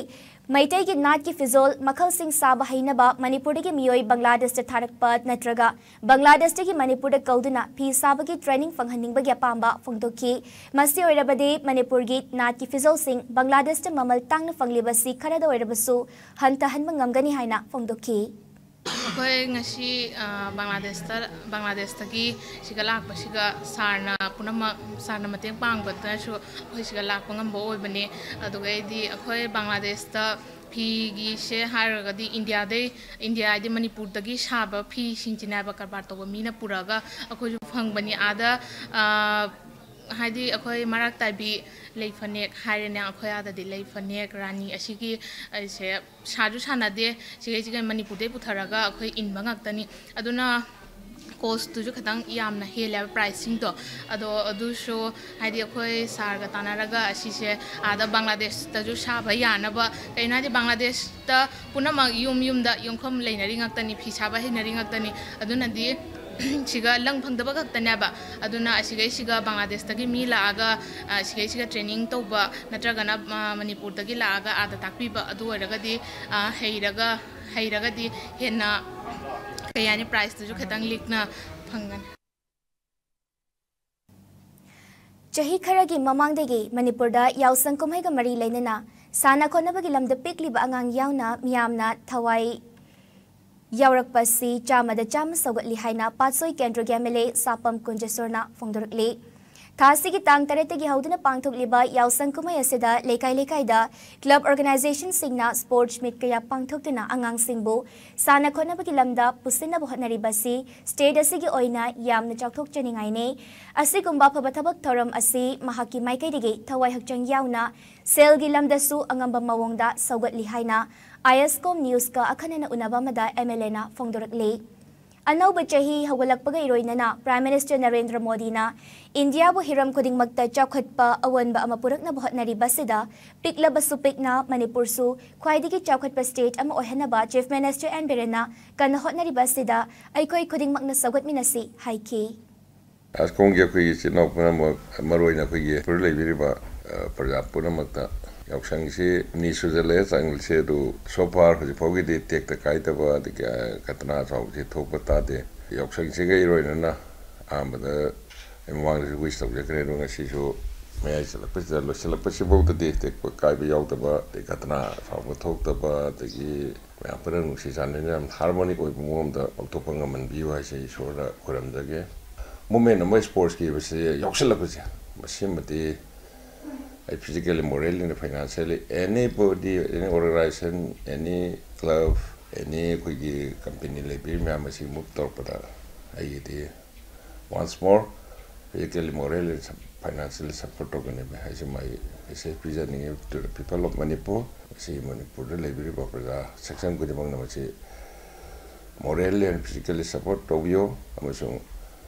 ꯃꯩꯇꯩꯒꯤ ꯅꯥꯠꯀꯤ ꯐꯤꯖꯣꯜ ꯃꯈꯜꯁꯤꯡ ꯁꯥꯕ ꯍꯩꯅꯕ ꯃꯅꯤꯄꯨꯔꯗꯒꯤ ꯃꯤꯑꯣꯏ ꯕꯪꯒ꯭ꯂꯥꯗꯦꯁꯇ ꯊꯥꯔꯛꯄ ꯅꯠꯇ꯭ꯔꯒ ꯕꯪꯒ꯭ꯂꯥꯗꯦꯁꯇꯒꯤ ꯃꯅꯤꯄꯨꯔꯗ ꯀꯧꯗꯨꯅ ꯐꯤ ꯁꯥꯕꯒꯤ ꯇ꯭ꯔꯦꯅꯤꯡ ꯐꯪꯍꯟꯅꯤꯡꯕꯒꯤ ꯑꯄꯥꯝꯕ ꯐꯣꯡꯗꯣꯛꯈꯤ꯫ ꯃꯁꯤ ꯑꯣꯏꯔꯕꯗꯤ ꯃꯅꯤꯄꯨꯔꯒꯤ ꯅꯥꯠꯀꯤ ꯐꯤꯖꯣꯜꯁꯤꯡ ꯕꯪꯒ꯭ꯂꯥꯗꯦꯁꯇ ꯃꯃꯜ ꯇꯥꯡꯅ ꯐꯪꯂꯤꯕꯁꯤ ꯈꯔꯗ ꯑꯣꯏꯔꯕꯁꯨ ꯍꯟꯊꯍꯟꯕ ꯉꯝꯒꯅꯤ ꯍꯥꯏꯅ ꯐꯣꯡꯗꯣꯛꯈꯤ꯫ ꯑꯩꯈꯣꯏ ꯉꯁꯤ, ꯑ, ꯕꯪꯒ꯭ꯂꯥꯗꯦꯁꯇ, ꯕꯪꯒ꯭ꯂꯥꯗꯦꯁꯇꯒꯤ ꯁꯤꯒ ꯂꯥꯛꯄꯁꯤꯒ ꯁꯥꯔꯅ ꯄꯨꯝꯅꯃꯛ, ꯁꯥꯔꯅ ꯃꯇꯦꯡ ꯄꯥꯡꯕꯗꯅꯁꯨ ꯑꯩꯈꯣꯏ ꯁꯤꯒ ꯂꯥꯛꯄ ꯉꯝꯕ ꯑꯣꯏꯕꯅꯤ꯫ ꯑꯗꯨꯒꯩꯗꯤ ꯑꯩꯈꯣꯏ ꯕꯪꯒ꯭ꯂꯥꯗꯦꯁꯇ ꯐꯤꯒꯤꯁꯦ ꯍꯥꯏꯔꯒꯗꯤ ꯏꯟꯗꯤꯌꯥꯗꯩ, ꯏꯟꯗꯤꯌꯥ ꯍꯥꯏꯗꯤ ꯃꯅꯤꯄꯨꯔꯗꯒꯤ ꯁꯥꯕ ꯐꯤꯁꯤꯡꯁꯤꯅꯦꯕ ꯀꯔꯕꯥꯔ ꯇꯧꯕ ꯃꯤꯅ ꯄꯨꯔꯛꯑꯒ ꯑꯩꯈꯣꯏꯁꯨ ꯐꯪꯕꯅꯤ꯫ ꯑꯥꯗ, ꯑ, ꯍꯥꯏꯗꯤ ꯑꯩꯈꯣꯏ ꯃꯔꯥꯛ ꯇꯥꯏꯕꯤ ꯂꯩ ꯐꯅꯦꯛ ꯍꯥꯏꯔꯦꯅꯦ, ꯑꯩꯈꯣꯏ ꯑꯥꯗꯗꯤ ꯂꯩ ꯐꯅꯦꯛ, ꯔꯥꯅꯤ ꯑꯁꯤꯒꯤ ꯑꯩꯁꯦ ꯁꯥꯁꯨ ꯁꯥꯟꯅꯗꯦ, ꯁꯤꯈꯩꯁꯤꯒ ꯃꯅꯤꯄꯨꯔꯗꯩ ꯄꯨꯊꯔꯒ ꯑꯩꯈꯣꯏ ꯏꯟꯕ ꯉꯥꯛꯇꯅꯤ꯫ ꯑꯗꯨꯅ ꯀꯣꯁꯇꯨꯁꯨ ꯈꯤꯇꯪ ꯌꯥꯝꯅ ꯍꯦꯜꯂꯦꯕ ꯄ꯭ꯔꯥꯏꯁꯁꯤꯡꯗꯣ꯫ ꯑꯗꯣ ꯑꯗꯨꯁꯨ ꯍꯥꯏꯗꯤ ꯑꯩꯈꯣꯏ ꯁꯥꯔꯒ ꯇꯥꯟꯅꯔꯒ ꯑꯁꯤꯁꯦ ꯑꯥꯗ ꯕꯪꯒ꯭ꯂꯥꯗꯦꯁꯇꯁꯨ ꯁꯥꯕ ꯌꯥꯅꯕ, ꯀꯩꯅꯣ ꯍꯥꯏꯗꯤ ꯕꯪꯒ꯭ꯂꯥꯗꯦꯁꯇ ꯄꯨꯝꯅꯃꯛ ꯌꯨꯝ ꯌꯨꯝꯗ ꯌꯣꯟꯐꯝ ꯂꯩꯅꯔꯤ ꯉꯥꯛꯇꯅꯤ, ꯐꯤ ꯁꯥꯕ ꯍꯩꯅꯔꯤ ꯉꯥꯛꯇꯅꯤ꯫ ꯑꯗꯨꯅꯗꯤ ꯁꯤꯒ ꯂꯪ ꯐꯪꯗꯕ ꯈꯛꯇꯅꯦꯕ꯫ ꯑꯗꯨꯅ ꯑꯁꯤꯈꯩꯁꯤꯒ ꯕꯪꯒ꯭ꯂꯥꯗꯦꯁꯇꯒꯤ ꯃꯤ ꯂꯥꯛꯑꯒ, ꯑ, ꯁꯤꯈꯩꯁꯤꯒ ꯇ꯭ꯔꯦꯅꯤꯡ ꯇꯧꯕ ꯅꯠꯇ꯭ꯔꯒꯅ, ꯑ, ꯃꯅꯤꯄꯨꯔꯗꯒꯤ ꯂꯥꯛꯑꯒ ꯑꯥꯗ ꯇꯥꯛꯄꯤꯕ, ꯑꯗꯨ ꯑꯣꯏꯔꯒꯗꯤ, ꯑ, ꯍꯩꯔꯒ, ꯍꯩꯔꯒꯗꯤ ꯍꯦꯟꯅ, ꯀꯩ ꯍꯥꯏꯅꯤ, ꯄ꯭ꯔꯥꯏꯖꯇꯨꯁꯨ ꯈꯤꯇꯪ ꯂꯤꯛꯅ ꯐꯪꯒꯅꯤ꯫ ꯆꯍꯤ ꯈꯔꯒꯤ ꯃꯃꯥꯡꯗꯒꯤ ꯃꯅꯤꯄꯨꯔꯗ ꯌꯥꯎꯁꯪ ꯀꯨꯝꯍꯩꯒ ꯃꯔꯤ ꯂꯩꯅꯅ ꯁꯥꯟꯅ ꯈꯣꯠꯅꯕꯒꯤ ꯂꯝꯗ ꯄꯤꯛꯂꯤꯕ ꯑꯉꯥꯡ ꯌꯥꯎꯅ ꯃꯤꯌꯥꯝꯅ ꯊꯋꯥꯏ ꯌꯥꯎꯔꯛꯄꯁꯤ ꯆꯥꯝꯃꯗ ꯆꯥꯝꯃ ꯁꯧꯒꯠꯂꯤ ꯍꯥꯏꯅ ꯄꯥꯠꯁꯣꯏ ꯀꯦꯟꯗ꯭ꯔꯒꯤ M L A ꯁꯥꯄꯝ ꯀꯨꯟꯖꯦꯁꯣꯔꯅ ꯐꯣꯡꯗꯣꯔꯛꯂꯤ꯫ ꯊꯥ ꯑꯁꯤꯒꯤ ꯇꯥꯡ ꯇꯔꯦꯠꯇꯒꯤ ꯍꯧꯗꯨꯅ ꯄꯥꯡꯊꯣꯛꯂꯤꯕ ꯌꯥꯎꯁꯪ ꯀꯨꯝꯍꯩ ꯑꯁꯤꯗ ꯂꯩꯀꯥꯏ ꯂꯩꯀꯥꯏꯗ club organizationꯁꯤꯡꯅ sports meet ꯀꯌꯥ ꯄꯥꯡꯊꯣꯛꯇꯨꯅ ꯑꯉꯥꯡꯁꯤꯡꯕꯨ ꯁꯥꯟꯅ ꯈꯣꯠꯅꯕꯒꯤ ꯂꯝꯗ ꯄꯨꯁꯤꯟꯅꯕ ꯍꯣꯠꯅꯔꯤꯕ ꯑꯁꯤ state ꯑꯁꯤꯒꯤ ꯑꯣꯏꯅ ꯌꯥꯝꯅ ꯆꯥꯎꯊꯣꯛꯆꯅꯤꯡꯉꯥꯏꯅꯤ꯫ ꯑꯁꯤꯒꯨꯝꯕ ꯑꯐꯕ ꯊꯕꯛ ꯊꯧꯔꯝ ꯑꯁꯤ ꯃꯍꯥꯛꯀꯤ ꯃꯥꯏꯀꯩꯗꯒꯤ ꯊꯋꯥꯏ ꯍꯛꯆꯥꯡ ꯌꯥꯎꯅ ꯁꯦꯜꯒꯤ ꯂꯝꯗꯁꯨ ꯑꯉꯝꯕ ꯃꯑꯣꯡꯗ ꯁꯧꯒꯠꯂꯤ ꯍꯥꯏꯅ ISCOM Newsꯀ ꯑꯈꯟꯅꯅ ꯎꯅꯕ ꯑꯃꯗ M L Aꯅ ꯐꯣꯡꯗꯣꯔꯛꯂꯤ꯫ ꯑꯅꯧꯕ ꯆꯍꯤ ꯍꯧꯒꯠꯂꯛꯄꯒ ꯏꯔꯣꯏꯅꯅ Prime Minister ꯅꯔꯦꯟꯗ꯭ꯔ ꯃꯣꯗꯤꯅ ꯏꯟꯗꯤꯌꯥꯕꯨ ꯍꯤꯔꯝ ꯈꯨꯗꯤꯡꯃꯛꯇ ꯆꯥꯎꯈꯠꯄ ꯑꯑꯣꯟꯕ ꯑꯃ ꯄꯨꯔꯛꯅꯕ ꯍꯣꯠꯅꯔꯤꯕ ꯑꯁꯤꯗ ꯄꯤꯛꯂꯕꯁꯨ ꯄꯤꯛꯅ ꯃꯅꯤꯄꯨꯔꯁꯨ ꯈ꯭ꯋꯥꯏꯗꯒꯤ ꯆꯥꯎꯈꯠꯄ state ꯑꯃ ꯑꯣꯏꯍꯟꯅꯕ Chief Minister N ꯕꯤꯔꯦꯟꯅ ꯀꯟꯅ ꯍꯣꯠꯅꯔꯤꯕ ꯑꯁꯤꯗ ꯑꯩꯈꯣꯏ ꯈꯨꯗꯤꯡꯃꯛꯅ ꯁꯧꯒꯠꯃꯤꯟꯅꯁꯤ ꯍꯥꯏꯈꯤ꯫ ISCOMꯒꯤ ꯑꯩꯈꯣꯏꯒꯤ ꯏꯆꯤꯜ ꯏꯅꯥꯎ ꯄꯨꯝꯅꯃꯛ, ꯃꯔꯨ ꯑꯣꯏꯅ ꯑꯩꯈꯣꯏꯒꯤ ꯃꯅꯤꯄꯨꯔꯗ ꯂꯩꯕꯤꯔꯤꯕ, ꯑ, ꯄ꯭ꯔꯖꯥ ꯄꯨꯝꯅꯃꯛꯇ ꯌꯥꯎꯁꯪꯁꯤ ꯑꯅꯤ ꯁꯨꯖꯜꯂꯛꯑꯦ ꯆꯪꯂꯤꯁꯦ, ꯑꯗꯨ so far ꯍꯧꯖꯤꯛ ꯐꯥꯎꯒꯤꯗꯤ ꯇꯦꯛꯇ ꯀꯥꯏꯗꯕ, ꯑꯗꯒꯤ, ꯑ, ꯀꯇꯅꯥ ꯆꯥꯎꯕꯁꯤ ꯊꯣꯛꯄ ꯇꯥꯗꯦ꯫ ꯌꯥꯎꯁꯪꯁꯤꯒ ꯏꯔꯣꯏꯅꯅ ꯑꯍꯥꯟꯕꯗ ꯑꯩ ꯃꯃꯥꯡꯗꯁꯨ wish ꯇꯧꯖꯈ꯭ꯔꯦ, ꯑꯗꯣ ꯉꯁꯤꯁꯨ ꯃꯌꯥꯏ ꯆꯜꯂꯛꯄꯁꯤꯗ, ꯂꯣꯏꯁꯤꯜꯂꯛꯄꯁꯤꯐꯥꯎꯗꯗꯤ ꯇꯦꯛꯄ ꯀꯥꯏꯕ ꯌꯥꯎꯗꯕ, ꯑꯗꯩ ꯀꯇꯅꯥ ꯆꯥꯎꯕ ꯊꯣꯛꯇꯕ, ꯑꯗꯒꯤ ꯃꯌꯥꯝ ꯄꯨꯝꯅꯃꯛ ꯅꯨꯡꯁꯤ ꯆꯥꯟꯅꯅ ꯌꯥꯝ harmonic ꯑꯣꯏꯕ ꯃꯑꯣꯡꯗ ꯄꯥꯡꯊꯣꯛꯄ ꯉꯝꯍꯟꯕꯤꯌꯨ ꯍꯥꯏꯁꯦ ꯏꯁꯣꯔꯗ ꯈꯨꯔꯨꯝꯖꯒꯦ꯫ Movement ꯑꯃ sportsꯀꯤ ꯃꯁꯤ ꯌꯥꯎꯁꯜꯂꯛꯄꯁꯦ, ꯃꯁꯤꯃꯗꯤ ꯑꯩ physically, morally, financially, anybody, any organization, any club, any ꯑꯩꯈꯣꯏꯒꯤ company ꯂꯩꯕꯤꯔꯤ ꯃꯌꯥꯝ ꯑꯁꯤ move ꯇꯧꯔꯛꯄꯗ ꯑꯩꯒꯤꯗꯤ once more physically, morally, financially support ꯇꯧꯒꯅꯤ ꯍꯥꯏꯁꯤ ꯃꯥꯏ message ꯄꯤꯖꯅꯤꯡꯉꯤ to the people of Manipur꯫ ꯃꯁꯤ ꯃꯅꯤꯄꯨꯔꯗ ꯂꯩꯕꯤꯔꯤꯕ ꯄ꯭ꯔꯖꯥ section ꯈꯨꯗꯤꯡꯃꯛꯅ ꯃꯁꯤ morally and physically support ꯇꯧꯕꯤꯌꯨ, ꯑꯃꯁꯨꯡ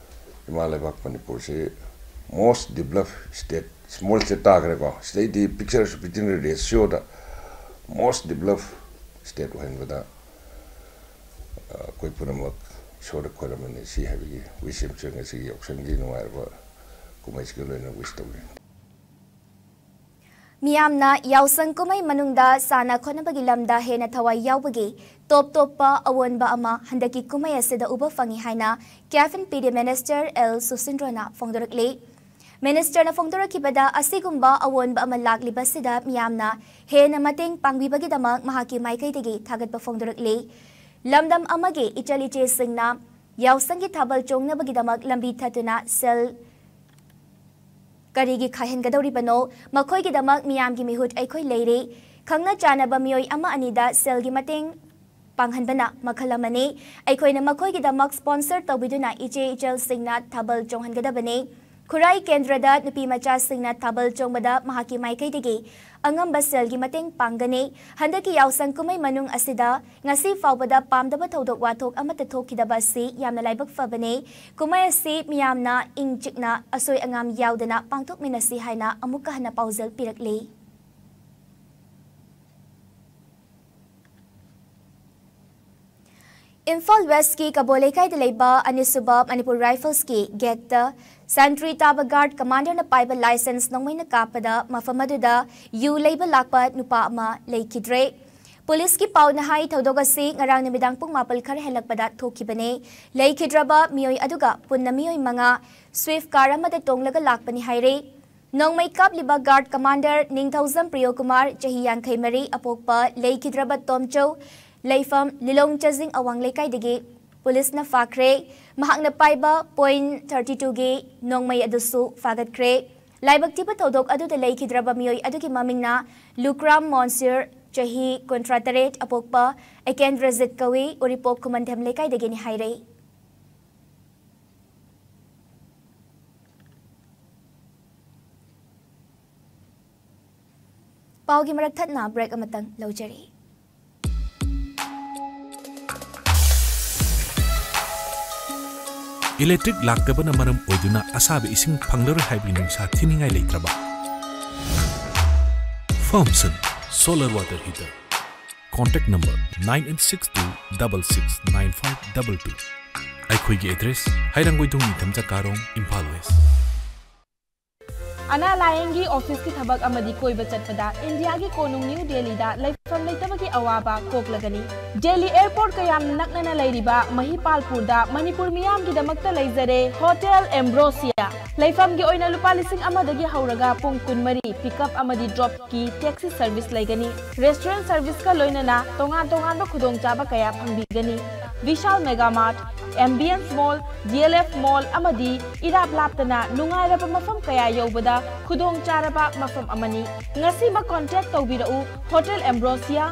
ꯏꯃꯥ ꯂꯩꯕꯥꯛ ꯃꯅꯤꯄꯨꯔꯁꯤ most developed state, small state ꯇꯥꯈ꯭ꯔꯦꯀꯣ, ꯁꯤꯗꯩꯗꯤ ꯄꯤꯛꯆꯔꯁꯨ ꯄꯤꯛꯆꯔ ratioꯗ most developed state ꯑꯣꯏꯍꯟꯕꯗ, ꯑ, ꯑꯩꯈꯣꯏ ꯄꯨꯝꯅꯃꯛ ꯏꯁꯣꯔꯗ ꯈꯣꯏꯔꯝꯃꯤꯟꯅꯁꯤ ꯍꯥꯏꯕꯒꯤ wish ꯑꯃꯁꯨ ꯉꯁꯤꯒꯤ ꯌꯥꯎꯁꯪꯒꯤ ꯅꯨꯡꯉꯥꯏꯔꯕ ꯀꯨꯝꯍꯩꯁꯤꯒ ꯂꯣꯏꯅꯅ wish ꯇꯧꯖꯔꯤ꯫ ꯃꯤꯌꯥꯝꯅ ꯌꯥꯎꯁꯪ ꯀꯨꯝꯍꯩ ꯃꯅꯨꯡꯗ ꯁꯥꯟꯅ ꯈꯣꯠꯅꯕꯒꯤ ꯂꯝꯗ ꯍꯦꯟꯅ ꯊꯋꯥꯏ ꯌꯥꯎꯕꯒꯤ ꯇꯣꯞ ꯇꯣꯞꯄ ꯑꯑꯣꯟꯕ ꯑꯃ ꯍꯟꯗꯛꯀꯤ ꯀꯨꯝꯍꯩ ꯑꯁꯤꯗ ꯎꯕ ꯐꯪꯏ ꯍꯥꯏꯅ CAF and PD Minister L ꯁꯨꯁꯤꯟꯗ꯭ꯔꯣꯅ ꯐꯣꯡꯗꯣꯔꯛꯂꯤ꯫ ꯃꯤꯅꯤꯁꯇꯔꯅ ꯐꯣꯡꯗꯣꯔꯛꯈꯤꯕꯗ ꯑꯁꯤꯒꯨꯝꯕ ꯑꯑꯣꯟꯕ ꯑꯃ ꯂꯥꯛꯂꯤꯕꯁꯤꯗ ꯃꯤꯌꯥꯝꯅ ꯍꯦꯟꯅ ꯃꯇꯦꯡ ꯄꯥꯡꯕꯤꯕꯒꯤꯗꯃꯛ ꯃꯍꯥꯛꯀꯤ ꯃꯥꯏꯀꯩꯗꯒꯤ ꯊꯥꯒꯠꯄ ꯐꯣꯡꯗꯣꯔꯛꯂꯤ꯫ ꯂꯝꯗꯝ ꯑꯃꯒꯤ ꯏꯆꯜ ꯏꯆꯦꯁꯤꯡꯅ ꯌꯥꯎꯁꯪꯒꯤ ꯊꯥꯕꯜ ꯆꯣꯡꯅꯕꯒꯤꯗꯃꯛ ꯂꯝꯕꯤ ꯊꯠꯇꯨꯅ ꯁꯦꯜ ꯀꯔꯤꯒꯤ ꯈꯥꯏꯍꯟꯒꯗꯧꯔꯤꯕꯅꯣ? ꯃꯈꯣꯏꯒꯤꯗꯃꯛ ꯃꯤꯌꯥꯝꯒꯤ ꯃꯤꯍꯨꯠ ꯑꯩꯈꯣꯏ ꯂꯩꯔꯤ꯫ ꯈꯪꯅ ꯆꯥꯟꯅꯕ ꯃꯤꯑꯣꯏ ꯑꯃ ꯑꯅꯤꯗ ꯁꯦꯜꯒꯤ ꯃꯇꯦꯡ ꯄꯥꯡꯍꯟꯕꯅ ꯃꯈꯜ ꯑꯃꯅꯤ꯫ ꯑꯩꯈꯣꯏꯅ ꯃꯈꯣꯏꯒꯤꯗꯃꯛ ꯁ꯭ꯄꯣꯟꯁꯔ ꯇꯧꯕꯤꯗꯨꯅ ꯏꯆꯦ ꯏꯆꯜꯁꯤꯡꯅ ꯊꯥꯕꯜ ꯆꯣꯡꯍꯟꯒꯗꯕꯅꯤ꯫ ꯈꯨꯔꯥꯏ ꯀꯦꯟꯗ꯭ꯔꯗ ꯅꯨꯄꯤ ꯃꯆꯥꯁꯤꯡꯅ ꯊꯥꯕꯜ ꯆꯣꯡꯕꯗ ꯃꯍꯥꯛꯀꯤ ꯃꯥꯏꯀꯩꯗꯒꯤ ꯑꯉꯝꯕ ꯁꯦꯜꯒꯤ ꯃꯇꯦꯡ ꯄꯥꯡꯒꯅꯤ꯫ ꯍꯟꯗꯛꯀꯤ ꯌꯥꯎꯁꯪ ꯀꯨꯝꯍꯩ ꯃꯅꯨꯡ ꯑꯁꯤꯗ ꯉꯁꯤ ꯐꯥꯎꯕꯗ ꯄꯥꯝꯗꯕ ꯊꯧꯗꯣꯛ ꯋꯥꯊꯣꯛ ꯑꯃꯠꯇ ꯊꯣꯛꯈꯤꯗꯕ ꯑꯁꯤ ꯌꯥꯝꯅ ꯂꯥꯏꯕꯛ ꯐꯕꯅꯤ꯫ ꯀꯨꯝꯍꯩ ꯑꯁꯤ ꯃꯤꯌꯥꯝꯅ ꯏꯪ ꯆꯤꯛꯅ ꯑꯁꯣꯏ ꯑꯉꯥꯝ ꯌꯥꯎꯗꯅ ꯄꯥꯡꯊꯣꯛꯃꯤꯟꯅꯁꯤ ꯍꯥꯏꯅ ꯑꯃꯨꯛꯀ ꯍꯟꯅ ꯄꯥꯎꯖꯦꯜ ꯄꯤꯔꯛꯂꯤ꯫ ꯏꯝꯐꯥꯜ ꯋꯦꯁꯀꯤ ꯀꯕꯣ ꯂꯩꯀꯥꯏꯗ ꯂꯩꯕ ꯑꯅꯤꯁꯨꯕ ꯃꯅꯤꯄꯨꯔ ꯔꯥꯏꯐꯜꯁꯀꯤ ꯒꯦꯠꯇ ꯁꯦꯟꯇ꯭ꯔꯤ ꯇꯥꯕ ꯒꯥꯔꯗ ꯀꯃꯥꯟꯗꯔꯅ ꯄꯥꯏꯕ ꯂꯥꯏꯁꯦꯟꯁ ꯅꯣꯡꯃꯩꯅ ꯀꯥꯞꯄꯗ ꯃꯐꯝ ꯑꯗꯨꯗ ꯌꯨ ꯂꯩꯕ ꯂꯥꯛꯄ ꯅꯨꯄꯥ ꯑꯃ ꯂꯩꯈꯤꯗ꯭ꯔꯦ꯫ ꯄꯨꯂꯤꯁꯀꯤ ꯄꯥꯎꯅ ꯍꯥꯏ, ꯊꯧꯗꯣꯛ ꯑꯁꯤ ꯉꯔꯥꯡ ꯅꯨꯃꯤꯗꯥꯡ ꯄꯨꯡ ꯃꯥꯄꯜ ꯈꯔ ꯍꯦꯜꯂꯛꯄꯗ ꯊꯣꯛꯈꯤꯕꯅꯤ꯫ ꯂꯩꯈꯤꯗ꯭ꯔꯕ ꯃꯤꯑꯣꯏ ꯑꯗꯨꯒ ꯄꯨꯟꯅ ꯃꯤꯑꯣꯏ ꯃꯉꯥ ꯁ꯭ꯋꯤꯐ ꯀꯥꯔ ꯑꯃꯗ ꯇꯣꯡꯂꯒ ꯂꯥꯛꯄꯅꯤ ꯍꯥꯏꯔꯦ꯫ ꯅꯣꯡꯃꯩ ꯀꯥꯞꯂꯤꯕ ꯒꯥꯔꯗ ꯀꯃꯥꯟꯗꯔ ꯅꯤꯡꯊꯧꯖꯝ ꯄ꯭ꯔꯤꯌꯣꯀꯨꯃꯥꯔ, ꯆꯍꯤ ꯌꯥꯡꯈꯩ ꯃꯔꯤ, ꯑꯄꯣꯛꯄ ꯂꯩꯈꯤꯗ꯭ꯔꯕ ꯇꯣꯝꯆꯧ, ꯂꯩꯐꯝ ꯂꯤꯂꯣꯡ ꯆꯥꯖꯤꯡ ꯑꯋꯥꯡ ꯂꯩꯀꯥꯏꯗꯒꯤ ꯄꯨꯂꯤꯁꯅ ꯐꯥꯈ꯭ꯔꯦ꯫ ꯃꯍꯥꯛꯅ ꯄꯥꯏꯕ ꯄꯣꯏꯟ ꯊꯥꯔꯇꯤ ꯇꯨꯒꯤ ꯅꯣꯡꯃꯩ ꯑꯗꯨꯁꯨ ꯐꯥꯒꯠꯈ꯭ꯔꯦ꯫ ꯂꯥꯏꯕꯛ ꯊꯤꯕ ꯊꯧꯗꯣꯛ ꯑꯗꯨꯗ ꯂꯩꯈꯤꯗ꯭ꯔꯕ ꯃꯤꯑꯣꯏ ꯑꯗꯨꯒꯤ ꯃꯃꯤꯡꯅ ꯂꯨꯀ꯭ꯔꯥꯝ ꯃꯣꯟꯁꯤꯔ, ꯆꯍꯤ ꯀꯨꯟꯊ꯭ꯔꯥ ꯇꯔꯦꯠ, ꯑꯄꯣꯛꯄ ꯑꯦꯀꯦꯟꯗ꯭ꯔꯖꯤꯠ ꯀꯧꯏ, ꯎꯔꯤꯄꯣꯛ ꯈꯨꯃꯟꯊꯦꯝ ꯂꯩꯀꯥꯏꯗꯒꯤꯅꯤ ꯍꯥꯏꯔꯦ꯫ ꯄꯥꯎꯒꯤ ꯃꯔꯛ ꯊꯠꯅ ꯕ꯭ꯔꯦꯛ ꯑꯃꯇꯪ ꯂꯧꯖꯔꯤ꯫ ꯏꯂꯦꯛꯇ꯭ꯔꯤꯛ ꯂꯥꯛꯇꯕꯅ ꯃꯔꯝ ꯑꯣꯏꯗꯨꯅ ꯑꯁꯥꯕ ꯏꯁꯤꯡ ꯐꯪꯂꯔꯣꯏ ꯍꯥꯏꯕꯒꯤ ꯅꯨꯡꯁꯥ ꯊꯤꯅꯤꯡꯉꯥꯏ ꯂꯩꯇ꯭ꯔꯕ? Firmson solar water heater. Contact number nine eight six two double six nine five double two. ꯑꯩꯈꯣꯏꯒꯤ ꯑꯦꯗ꯭ꯔꯦꯁ: ꯍꯩꯔꯥꯡꯒꯣꯏꯊꯣꯡ ꯅꯤꯡꯊꯝ ꯆꯀꯥꯔꯣꯡ, ꯏꯝꯐꯥꯜ ꯋꯦꯁ꯫ ꯑꯅꯥ ꯂꯥꯌꯦꯡꯒꯤ ꯑꯣꯐꯤꯁꯀꯤ ꯊꯕꯛ ꯑꯃꯗꯤ ꯀꯣꯏꯕ ꯆꯠꯄꯗ ꯏꯟꯗꯤꯌꯥꯒꯤ ꯀꯣꯅꯨꯡ ꯅ꯭ꯌꯨ ꯗꯦꯜꯂꯤꯗ ꯂꯩꯐꯝ ꯂꯩꯇꯕꯒꯤ ꯑꯋꯥꯕ ꯀꯣꯛꯂꯒꯅꯤ꯫ ꯗꯦꯜꯂꯤ ꯑꯦꯌꯔꯄꯣꯔꯠꯀ ꯌꯥꯝ ꯅꯛꯅꯅ ꯂꯩꯔꯤꯕ ꯃꯍꯤꯄꯥꯜꯄꯨꯔꯗ ꯃꯅꯤꯄꯨꯔ ꯃꯤꯌꯥꯝꯒꯤꯗꯃꯛꯇ ꯂꯩꯖꯔꯦ ꯍꯣꯇꯦꯜ ꯑꯦꯝꯕ꯭ꯔꯣꯁꯤꯌꯥ꯫ ꯂꯩꯐꯝꯒꯤ ꯑꯣꯏꯅ ꯂꯨꯄꯥ ꯂꯤꯁꯤꯡ ꯑꯃꯗꯒꯤ ꯍꯧꯔꯒ ꯄꯨꯡ ꯀꯨꯟꯃꯔꯤ ꯄꯤꯛꯑꯞ ꯑꯃꯗꯤ ꯗ꯭ꯔꯣꯞꯀꯤ ꯇꯦꯛꯁꯤ ꯁꯔꯚꯤꯁ ꯂꯩꯒꯅꯤ꯫ ꯔꯦꯁꯇꯨꯔꯦꯟ ꯁꯔꯚꯤꯁꯀ ꯂꯣꯏꯅꯅ ꯇꯣꯉꯥꯟ ꯇꯣꯉꯥꯟꯕ ꯈꯨꯗꯣꯡꯆꯥꯕ ꯀꯌꯥ ꯐꯪꯕꯤꯒꯅꯤ꯫ ꯕꯤꯁꯥꯜ ꯃꯦꯒꯥ ꯃꯥꯔꯠ, ꯑꯦꯝꯕꯤꯌꯟꯁ ꯃꯣꯜ, ꯗꯤ ꯑꯦꯜ ꯑꯦꯐ ꯃꯣꯜ ꯑꯃꯗꯤ ꯏꯔꯥꯞ ꯂꯥꯞꯇꯅ ꯅꯨꯡꯉꯥꯏꯔꯕ ꯃꯐꯝ ꯀꯌꯥ ꯌꯧꯕꯗ ꯈꯨꯗꯣꯡ ꯆꯥꯔꯕ ꯃꯐꯝ ꯑꯃꯅꯤ꯫ ꯉꯁꯤꯃꯛ ꯀꯣꯟꯇꯦꯛ ꯇꯧꯕꯤꯔꯛꯎ꯫ Hotel Ambrosia,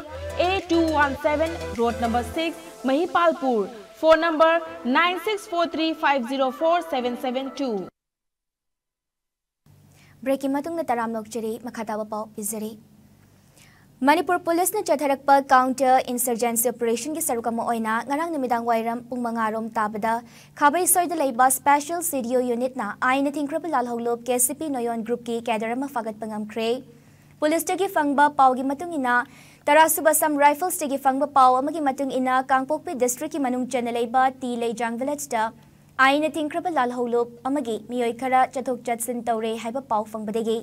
A two one seven, road number six, Mahipalpur. Phone number nine six four three five zero four seven seven two. ꯕ꯭ꯔꯦꯛꯀꯤ ꯃꯇꯨꯡꯗ ꯇꯔꯥꯝꯅ ꯑꯣꯛꯆꯔꯤ, ꯃꯈꯥ ꯇꯥꯕ ꯄꯥꯎ ꯄꯤꯖꯔꯤ꯫ ꯃꯅꯤꯄꯨꯔ ꯄꯨꯂꯤꯁꯅ ꯆꯠꯊꯔꯛꯄ ꯀꯥꯎꯟꯇꯔ ꯏꯟꯁꯔꯖꯦꯟꯁꯤ ꯑꯣꯄꯔꯦꯁꯟꯒꯤ ꯁꯔꯨꯛ ꯑꯃ ꯑꯣꯏꯅ ꯉꯔꯥꯡ ꯅꯨꯃꯤꯗꯥꯡ ꯋꯥꯏꯔꯝ ꯄꯨꯡ ꯃꯉꯥ ꯔꯣꯝ ꯇꯥꯕꯗ ꯈꯥꯕꯩ ꯁꯣꯏꯗ ꯂꯩꯕ ꯁ꯭ꯄꯦꯁꯦꯜ ꯁꯤ ꯗꯤ ꯑꯣ ꯌꯨꯅꯤꯠꯅ ꯑꯥꯏꯟꯅ ꯊꯤꯡꯈ꯭ꯔꯕ ꯂꯥꯜꯍꯧꯂꯨꯞ ꯀꯦ ꯁꯤ ꯄꯤ ꯅꯣꯌꯣꯟ ꯒ꯭ꯔꯨꯞꯀꯤ ꯀꯦꯗꯔ ꯑꯃ ꯐꯥꯒꯠꯄ ꯉꯝꯈ꯭ꯔꯦ꯫ ꯄꯨꯂꯤꯁꯇꯒꯤ ꯐꯪꯕ ꯄꯥꯎꯒꯤ ꯃꯇꯨꯡ ꯏꯟꯅ, ꯇꯔꯥꯁꯨꯕ ꯁꯝ ꯔꯥꯏꯐꯜꯁꯇꯒꯤ ꯐꯪꯕ ꯄꯥꯎ ꯑꯃꯒꯤ ꯃꯇꯨꯡ ꯏꯟꯅ, ꯀꯥꯡꯄꯣꯛꯄꯤ ꯗꯤꯁꯇ꯭ꯔꯤꯛꯀꯤ ꯃꯅꯨꯡ ꯆꯟꯅ ꯂꯩꯕ ꯇꯤ ꯂꯩꯖꯥꯡ ꯚꯤꯂꯦꯖꯇ ꯑꯥꯏꯟꯅ ꯊꯤꯡꯈ꯭ꯔꯕ ꯂꯥꯜꯍꯧꯂꯨꯞ ꯑꯃꯒꯤ ꯃꯤꯑꯣꯏ ꯈꯔ ꯆꯠꯊꯣꯛ ꯆꯠꯁꯤꯟ ꯇꯧꯔꯦ ꯍꯥꯏꯕ ꯄꯥꯎ ꯐꯪꯕꯗꯒꯤ,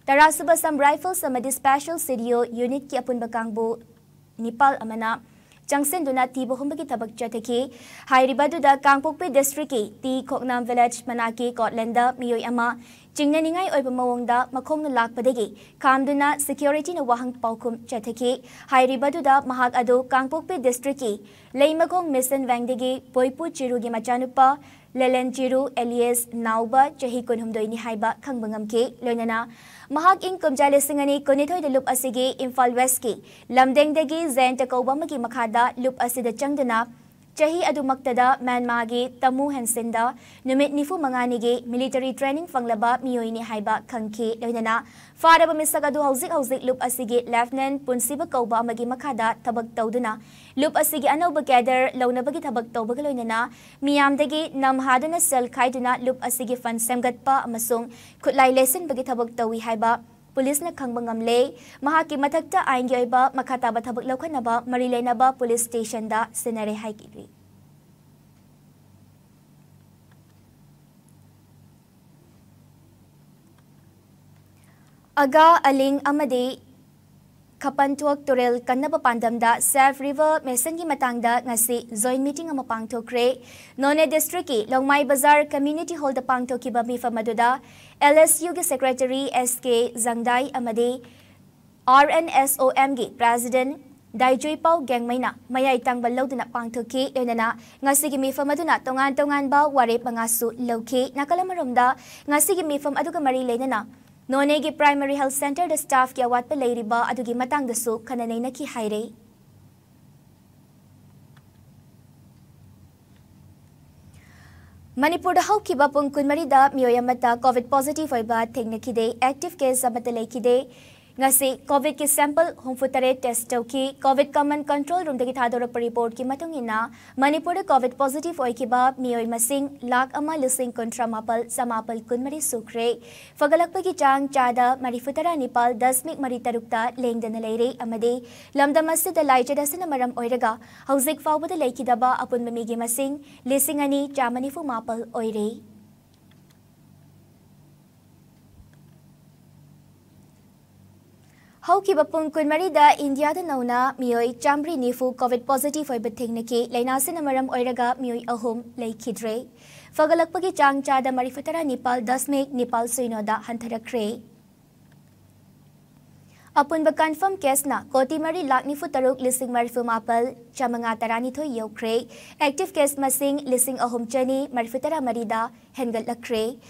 ꯇꯔꯥꯁꯨꯕ ꯁꯝ ꯔꯥꯏꯐꯜꯁ ꯑꯃꯗꯤ ꯁ꯭ꯄꯦꯁꯦꯜ ꯁꯤ ꯗꯤ ꯑꯣ ꯌꯨꯅꯤꯠꯀꯤ ꯑꯄꯨꯟꯕ ꯀꯥꯡꯕꯨ ꯅꯤꯄꯥꯜ ꯑꯃꯅ ꯆꯪꯁꯤꯟꯗꯨꯅ ꯊꯤꯕ ꯍꯨꯝꯕꯒꯤ ꯊꯕꯛ ꯆꯠꯊꯈꯤ꯫ ꯍꯥꯏꯔꯤꯕ ꯑꯗꯨꯗ ꯀꯥꯡꯄꯣꯛꯄꯤ ꯗꯤꯁꯇ꯭ꯔꯤꯛꯀꯤ ꯇꯤ ꯈꯣꯛꯅꯥꯝ ꯚꯤꯂꯦꯖ ꯃꯅꯥꯛꯀꯤ ꯀꯣꯠꯂꯦꯟꯗ ꯃꯤꯑꯣꯏ ꯑꯃ ꯆꯤꯡꯅꯅꯤꯡꯉꯥꯏ ꯑꯣꯏꯕ ꯃꯑꯣꯡꯗ ꯃꯈꯣꯡꯅ ꯂꯥꯛꯄꯗꯒꯤ ꯈꯥꯝꯗꯨꯅ ꯁꯦꯀ꯭ꯌꯨꯔꯤꯇꯤꯅ ꯋꯥꯍꯪ ꯄꯥꯎꯈꯨꯝ ꯆꯠꯊꯈꯤ꯫ ꯍꯥꯏꯔꯤꯕ ꯑꯗꯨꯗ ꯃꯍꯥꯛ ꯑꯗꯨ ꯀꯥꯡꯄꯣꯛꯄꯤ ꯗꯤꯁꯇ꯭ꯔꯤꯛꯀꯤ ꯂꯩꯃꯈꯣꯡ ꯃꯤꯁꯟ ꯋꯦꯡꯗꯒꯤ ꯕꯣꯏꯄꯨ ꯆꯤꯔꯨꯒꯤ ꯃꯆꯥꯅꯨꯄꯥ ꯂꯦꯂꯦꯟ ꯆꯤꯔꯨ ꯑꯦꯂꯤꯌꯁ ꯅꯥꯎꯕ ꯆꯍꯤ ꯀꯨꯟꯍꯨꯝꯗꯣꯏꯅꯤ ꯍꯥꯏꯕ ꯈꯪꯕ ꯉꯝꯈꯤ꯫ ꯂꯣꯏꯅꯅ ꯃꯍꯥꯛ ꯏꯪ ꯀꯨꯝꯖꯥ ꯂꯤꯁꯤꯡ ꯑꯅꯤ ꯀꯨꯟꯅꯤꯊꯣꯏꯗ ꯂꯨꯞ ꯑꯁꯤꯒꯤ ꯏꯝꯐꯥꯜ ꯋꯦꯁꯀꯤ ꯂꯝꯗꯦꯡꯗꯒꯤ ꯖꯌꯟꯇ ꯀꯧꯕ ꯑꯃꯒꯤ ꯃꯈꯥꯗ ꯂꯨꯞ ꯑꯁꯤꯗ ꯆꯪꯗꯨꯅ ꯆꯍꯤ ꯑꯗꯨꯃꯛꯇꯗ ꯃ꯭ꯌꯥꯟꯃꯥꯔꯒꯤ ꯇꯃꯨ ꯍꯦꯟꯁꯤꯟꯗ ꯅꯨꯃꯤꯠ ꯅꯤꯐꯨ ꯃꯉꯥꯅꯤꯒꯤ ꯃꯤꯂꯤꯇꯔꯤ ꯇ꯭ꯔꯦꯅꯤꯡ ꯐꯪꯂꯕ ꯃꯤꯑꯣꯏꯅꯤ ꯍꯥꯏꯕ ꯈꯪꯈꯤ꯫ ꯂꯣꯏꯅꯅ ꯐꯥꯔꯕ ꯃꯤꯁꯛ ꯑꯗꯨ ꯍꯧꯖꯤꯛ ꯍꯧꯖꯤꯛ ꯂꯨꯞ ꯑꯁꯤꯒꯤ ꯂꯦꯐꯇꯤꯅꯦꯟꯠ ꯄꯨꯟꯁꯤꯕ ꯀꯧꯕ ꯑꯃꯒꯤ ꯃꯈꯥꯗ ꯊꯕꯛ ꯇꯧꯗꯨꯅ ꯂꯨꯞ ꯑꯁꯤꯒꯤ ꯑꯅꯧꯕ ꯀꯦꯗꯔ ꯂꯧꯅꯕꯒꯤ ꯊꯕꯛ ꯇꯧꯕꯒ ꯂꯣꯏꯅꯅ ꯃꯤꯌꯥꯝꯗꯒꯤ ꯅꯝ ꯍꯥꯗꯨꯅ ꯁꯦꯜ ꯈꯥꯏꯗꯨꯅ ꯂꯨꯞ ꯑꯁꯤꯒꯤ ꯐꯟ ꯁꯦꯝꯒꯠꯄ ꯑꯃꯁꯨꯡ ꯈꯨꯠꯂꯥꯏ ꯂꯩꯁꯤꯟꯕꯒꯤ ꯊꯕꯛ ꯇꯧꯏ ꯍꯥꯏꯕ ꯄꯨꯂꯤꯁꯅ ꯈꯪꯕ ꯉꯝꯂꯦ꯫ ꯃꯍꯥꯛꯀꯤ ꯃꯊꯛꯇ ꯑꯥꯏꯟꯒꯤ ꯑꯣꯏꯕ ꯃꯈꯥ ꯇꯥꯕ ꯊꯕꯛ ꯂꯧꯈꯠꯅꯕ ꯃꯔꯤ ꯂꯩꯅꯕ ꯄꯨꯂꯤꯁ ꯁ꯭ꯇꯦꯁꯟꯗ ꯁꯤꯟꯅꯔꯦ ꯍꯥꯏꯈꯤ꯫ ꯑꯒꯥ ꯑꯂꯤꯡ ꯑꯃꯗꯤ ꯈꯄꯟꯊꯣꯛ ꯇꯨꯔꯦꯜ ꯀꯟꯅꯕ ꯄꯥꯟꯗꯝꯗ Save River Mission ꯒꯤ ꯃꯇꯥꯡꯗ ꯉꯁꯤ joint meeting ꯑꯃ ꯄꯥꯡꯊꯣꯛꯈ꯭ꯔꯦ꯫ ꯅꯣꯅꯦ district ꯀꯤ ꯂꯣꯡꯃꯥꯏ ꯕꯖꯥꯔ community hall ꯗ ꯄꯥꯡꯊꯣꯛꯈꯤꯕ ꯃꯤꯐꯝ ꯑꯗꯨꯗ L S U ꯒꯤ secretary S K ꯖꯪꯗꯥꯏ ꯑꯃꯗꯤ R N S O M ꯒꯤ president ꯗꯥꯏꯖꯨꯏꯄꯥꯎ ꯒꯦꯡꯃꯩꯅ ꯃꯌꯥꯏ ꯇꯪꯕ ꯂꯧꯗꯨꯅ ꯄꯥꯡꯊꯣꯛꯈꯤ꯫ ꯂꯣꯏꯅꯅ ꯉꯁꯤꯒꯤ ꯃꯤꯐꯝ ꯑꯗꯨꯅ ꯇꯣꯉꯥꯟ ꯇꯣꯉꯥꯟꯕ ꯋꯥꯔꯦꯞ ꯃꯉꯥꯁꯨ ꯂꯧꯈꯤ꯫ ꯅꯥꯀꯜ ꯑꯃꯔꯣꯝꯗ ꯉꯁꯤꯒꯤ ꯃꯤꯐꯝ ꯑꯗꯨꯒ ꯃꯔꯤ ꯂꯩꯅꯅ ꯅꯣꯅꯦꯒꯤ primary health centre ꯗ staff ꯀꯤ ꯑꯋꯥꯠꯄ ꯂꯩꯔꯤꯕ ꯑꯗꯨꯒꯤ ꯃꯇꯥꯡꯗꯁꯨ ꯈꯟꯅ ꯅꯩꯅꯈꯤ ꯍꯥꯏꯔꯦ꯫ ꯃꯅꯤꯄꯨꯔꯗ ꯍꯧꯈꯤꯕ ꯄꯨꯡ ꯀꯨꯟꯃꯔꯤꯗ ꯃꯤꯑꯣꯏ ꯑꯃꯠꯇ COVID positive ꯑꯣꯏꯕ ꯊꯦꯡꯅꯈꯤꯗꯦ꯫ Active case ꯑꯃꯠꯇ ꯂꯩꯈꯤꯗꯦ꯫ ꯉꯁꯤ COVID ꯀꯤ sample ꯍꯨꯝꯐꯨ ꯇꯔꯦꯠ test ꯇꯧꯈꯤ꯫ COVID Command Control Room ꯗꯒꯤ ꯊꯥꯗꯣꯔꯛꯄ report ꯀꯤ ꯃꯇꯨꯡ ꯏꯟꯅ, ꯃꯅꯤꯄꯨꯔꯗ COVID positive ꯑꯣꯏꯈꯤꯕ ꯃꯤꯑꯣꯏ ꯃꯁꯤꯡ ꯂꯥꯈ ꯑꯃ ꯂꯤꯁꯤꯡ ꯀꯨꯟꯊ꯭ꯔꯥ ꯃꯥꯄꯜ ꯆꯃꯥꯄꯜ ꯀꯨꯟꯃꯔꯤ ꯁꯨꯈ꯭ꯔꯦ꯫ ꯐꯒꯠꯂꯛꯄꯒꯤ ꯆꯥꯡ ꯆꯥꯗ ꯃꯔꯤꯐꯨ ꯇꯔꯥ ꯅꯤꯄꯥꯜ ꯗꯁꯃꯤꯛ ꯃꯔꯤ ꯇꯔꯨꯛꯇ ꯂꯦꯡꯗꯅ ꯂꯩꯔꯦ ꯑꯃꯗꯤ ꯂꯝꯗꯝ ꯑꯁꯤꯗ ꯂꯥꯏꯆꯠ ꯑꯁꯤꯅ ꯃꯔꯝ ꯑꯣꯏꯔꯒ ꯍꯧꯖꯤꯛ ꯐꯥꯎꯕꯗ ꯂꯩꯈꯤꯗꯕ ꯑꯄꯨꯟꯕ ꯃꯤꯒꯤ ꯃꯁꯤꯡ ꯂꯤꯁꯤꯡ ꯑꯅꯤ ꯆꯥꯃ ꯅꯤꯐꯨ ꯃꯥꯄꯜ ꯑꯣꯏꯔꯦ꯫ ꯍꯧꯈꯤꯕ ꯄꯨꯡ ꯀꯨꯟꯃꯔꯤꯗ ꯏꯟꯗꯤꯌꯥꯗ ꯅꯧꯅ ꯃꯤꯑꯣꯏ ꯆꯥꯃꯔꯤ ꯅꯤꯐꯨ COVID positive ꯑꯣꯏꯕ ꯊꯦꯡꯅꯈꯤ꯫ ꯂꯥꯏꯅꯥꯁꯤꯅ ꯃꯔꯝ ꯑꯣꯏꯔꯒ ꯃꯤꯑꯣꯏ ꯑꯍꯨꯝ ꯂꯩꯈꯤꯗ꯭ꯔꯦ꯫ ꯐꯒꯠꯂꯛꯄꯒꯤ ꯆꯥꯡ ꯆꯥꯗ ꯃꯔꯤꯐꯨ ꯇꯔꯥ ꯅꯤꯄꯥꯜ ꯗꯁꯃꯤꯛ ꯅꯤꯄꯥꯜ ꯁꯤꯅꯣꯗ ꯍꯟꯊꯔꯛꯈ꯭ꯔꯦ꯫ ꯑꯄꯨꯟꯕ confirm case ꯅ ꯀꯣꯇꯤ ꯃꯔꯤ ꯂꯥꯈ ꯅꯤꯐꯨ ꯇꯔꯨꯛ ꯂꯤꯁꯤꯡ ꯃꯔꯤꯐꯨ ꯃꯥꯄꯜ ꯆꯥꯃꯉꯥ ꯇꯔꯥꯅꯤꯊꯣꯏ ꯌꯧꯈ꯭ꯔꯦ꯫ Active case ꯃꯁꯤꯡ ꯂꯤꯁꯤꯡ ꯑꯍꯨꯝ ꯆꯅꯤ ꯃꯔꯤꯐꯨ ꯇꯔꯥ ꯃꯔꯤꯗ ꯍꯦꯟꯒꯠꯂꯛꯈ꯭ꯔꯦ꯫